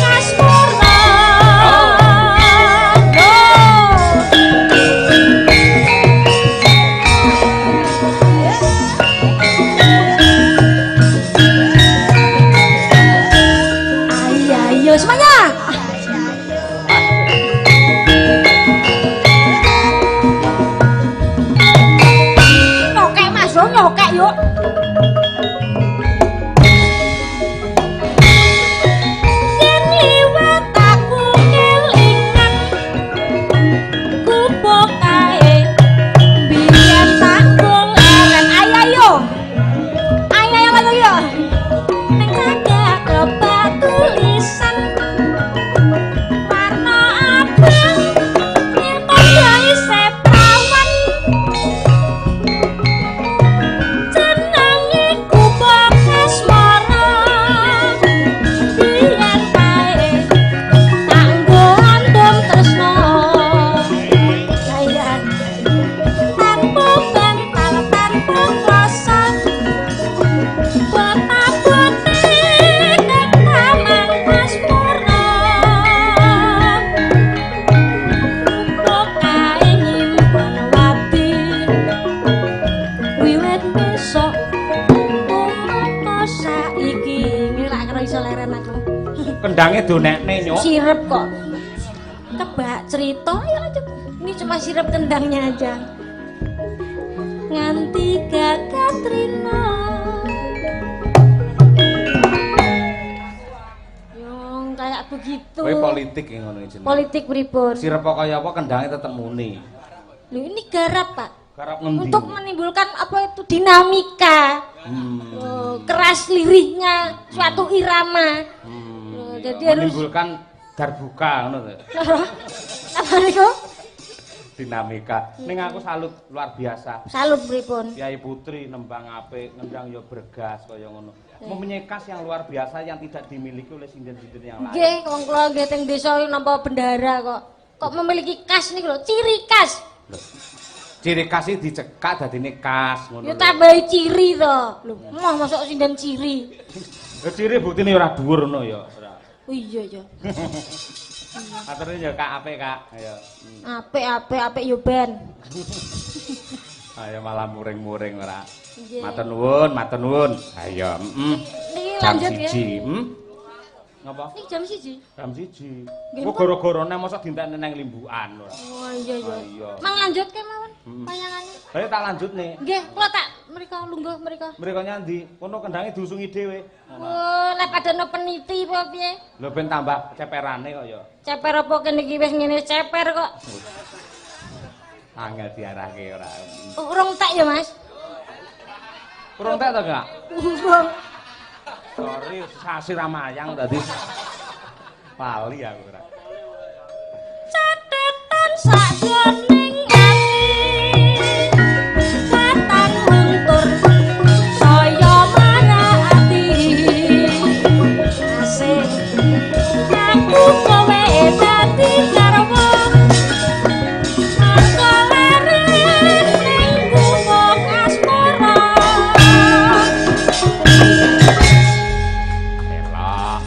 Kendange donekne, Nyuk. Sirep kok. Kebak cerita ya lanjut. Ini cuma sirep kendangnya aja. Nganti gak katrina. Yang kayak begitu. Kowe politik yang ngono iki jenenge. Politik pripun? Sirep kaya apa kendange tetep muni. Lho ini garap, Pak. Garap ngendi? Untuk menimbulkan apa itu dinamika. Oh, keras lirihnya suatu irama. Oh, jadi harus menimbulkan darbuka ngono to. Apa niku? Dinamika. Ning aku salut luar biasa. Salut pripun? Kyai Putri nembang apik, ngendang ya bergas kaya ngono. Mempunyai khas yang luar biasa yang tidak dimiliki oleh sinden-sinden yang lain. Nggih, wong kula nggih teng desa nampa bendahara kok. Kok memiliki khas niku lho, ciri khas. Lho. Ciri khas iki dicekak dadine khas ngono. Ya tambahi ciri to. Lho, moh mosok sinden ciri. Lho ciri buktine ora dhuwur ngono ya. Ora. Oh iya ya. Aturne ya Kak apik Kak. Ayo. Apik apik apik yo ben. Ayo malah muring-muring ora. Nggih. Matur nuwun, matur nuwun. Ayo, heeh. Niki Jam lanjut ya. 1, Ngapa? Niki jam 1. Jam 1. Nggih, Kok gara-garane mosok dintekne nang limbukan ora. Oh iya iya. Iya. Mang lanjut ke mawon payangane. Ayo tak lanjut nih. Nggih, kula tak mriko lungguh mriko. Mriko nyandi, kono kendange diusungi dhewe. Oh, lek padane peniti apa piye? Lho ben tambah ceperane kok ya. Ceper apa kene iki wis ngene ceper kok. Angel diarahke ora. Urung tek ya, Mas? Urung tek to, Kak? Urung. Sorry, sasi ramayang tadi. Pali aku ora. Catetan sakjroning ati. Katang luntur saya marah ati. Asik. Aku kowe dadi garwa. Marga leren ning gumuk asmara. Elok.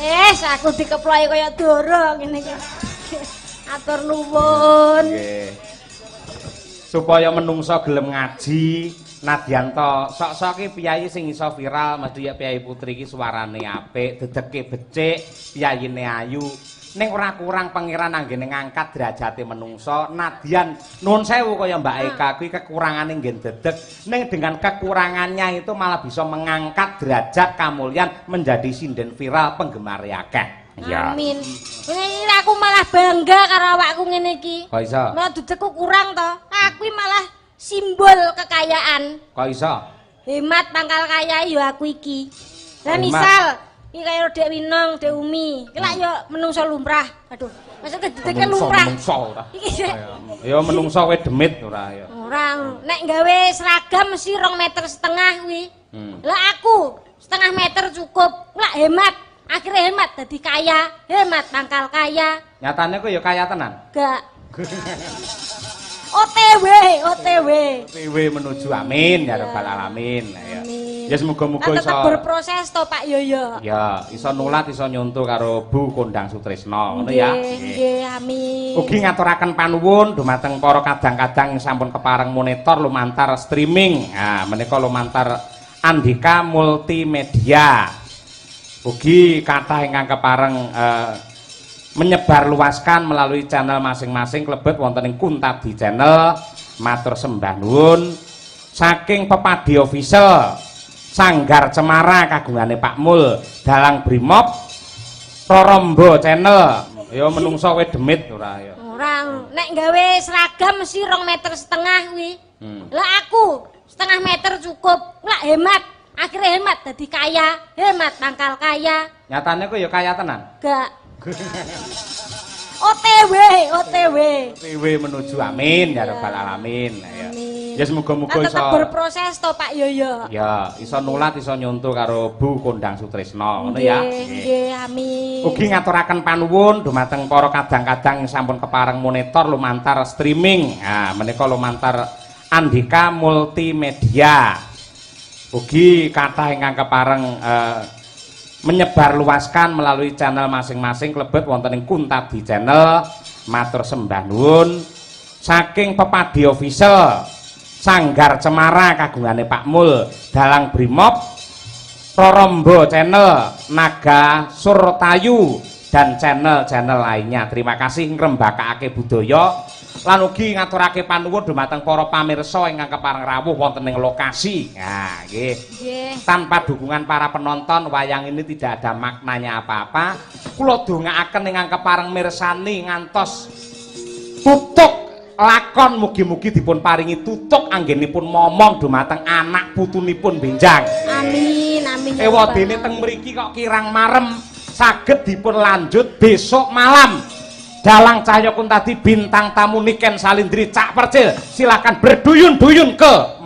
Yes, aku dikeploki kaya dara ngene iki. Atur nuwun. Nggih. Supaya menungso gelem ngaji, nadyan to sok-sok ki piyayi sing iso viral mesti ya Piyayi Putri iki suarane apik, dedeke becik, piyayine ayu. Ning ora kurang pangeran anggene ngangkat derajate menungso, nadyan nuwun sewu kaya Mbak Eka kuwi kekurangane nggen dedeg, ning dengan kekurangannya itu malah bisa mengangkat derajat kamulyan menjadi sinden viral penggemar akeh. Iya. Amin. Ini aku malah bangga karo awakku ngene iki. Kok iso? Malah dedekku kurang to. Aku malah simbol kekayaan. Kok iso? Hemat pangkal kaya ya aku iki. Lah Hemat. misal iki kaya Dek Winong, Dek Umi. Iki lak ya menungso lumrah. Aduh, maksudnya dedeke lumrah. Menungso ora. Iki Ya menungso kowe demit ora ya. ora nek gawe seragam mesti 2,5 meter kuwi. Lah aku 0,5 meter cukup. Lah hemat. Akhirnya hemat dadi kaya, hemat pangkal kaya. Nyatane kowe ya kaya tenan. Gak. OTW, OTW. PW menuju amin ya rabbal alamin. Ya. Amin. Ya semoga-moga Kan iso tetep berproses to Pak Yoyo. Ya, iso nulat iso nyonto karo Bu Kondang Sutrisno ngono ya. Nggih, amin. Ugi ngaturaken panuwun dumateng para kadang-kadang sampun kepareng monitor lumantar streaming. Nah, menika lumantar Andika Multimedia. Ugi kathah ingkang kepareng menyebarluaskan melalui channel masing-masing klebet wonten ing Kuntadi Channel. Matur sembah nuwun saking Pepadi Official Sanggar Cemara kagungane Pak Mul, Dalang Brimob, Rorombo Channel. Ya menungso kowe demit ora ya. Ora, nek gawe seragam mesti 2,5 meter kuwi. Lah aku 0,5 meter cukup. Lah hemat. Akhirnya hemat dadi kaya, hemat pangkal kaya. Nyatane kowe ya kaya tenan. Gak. OTW, OTW. PW menuju amin ya rabbal alamin. Ya. Amin. Ya semoga-moga Kan iso tetep berproses to Pak Yoyo. Ya, iso nulat iso nyonto karo Bu Kondang Sutrisno ngono ya. Nggih, amin. Ugi ngaturaken panuwun dumateng para kadang-kadang sampun kepareng monitor lumantar streaming. Nah, menika lumantar Andika Multimedia. Ugi kathah ingkang kepareng menyebarluaskan melalui channel masing-masing klebet wonten ing Kuntadi Channel. Matur sembah nuwun saking Pepadi Official Sanggar Cemara kagungane Pak Mul, Dalang Brimob, Rorombo Channel, Naga Surtayu, dan channel-channel lainnya. Terima kasih ngrembakake budaya lan ugi ngaturake panuwun dumateng para pamirsa ingkang kepareng rawuh wonten ing lokasi. Nah, nggih. Nggih. Tanpa dukungan para penonton, wayang ini tidak ada maknanya apa-apa. Kula dongaaken ingkang kepareng mirsani ngantos tutuk lakon, mugi-mugi dipun paringi tutuk anggenipun momong dumateng anak putunipun benjang. Amin, amin ya Ewadene Rabbal teng mriki kok kirang marem, saged dipun lanjut besok malam. Dalang Cahya Kuntadi, bintang tamu Niken Salindri, Cak Percil, silakan berduyun-duyun ke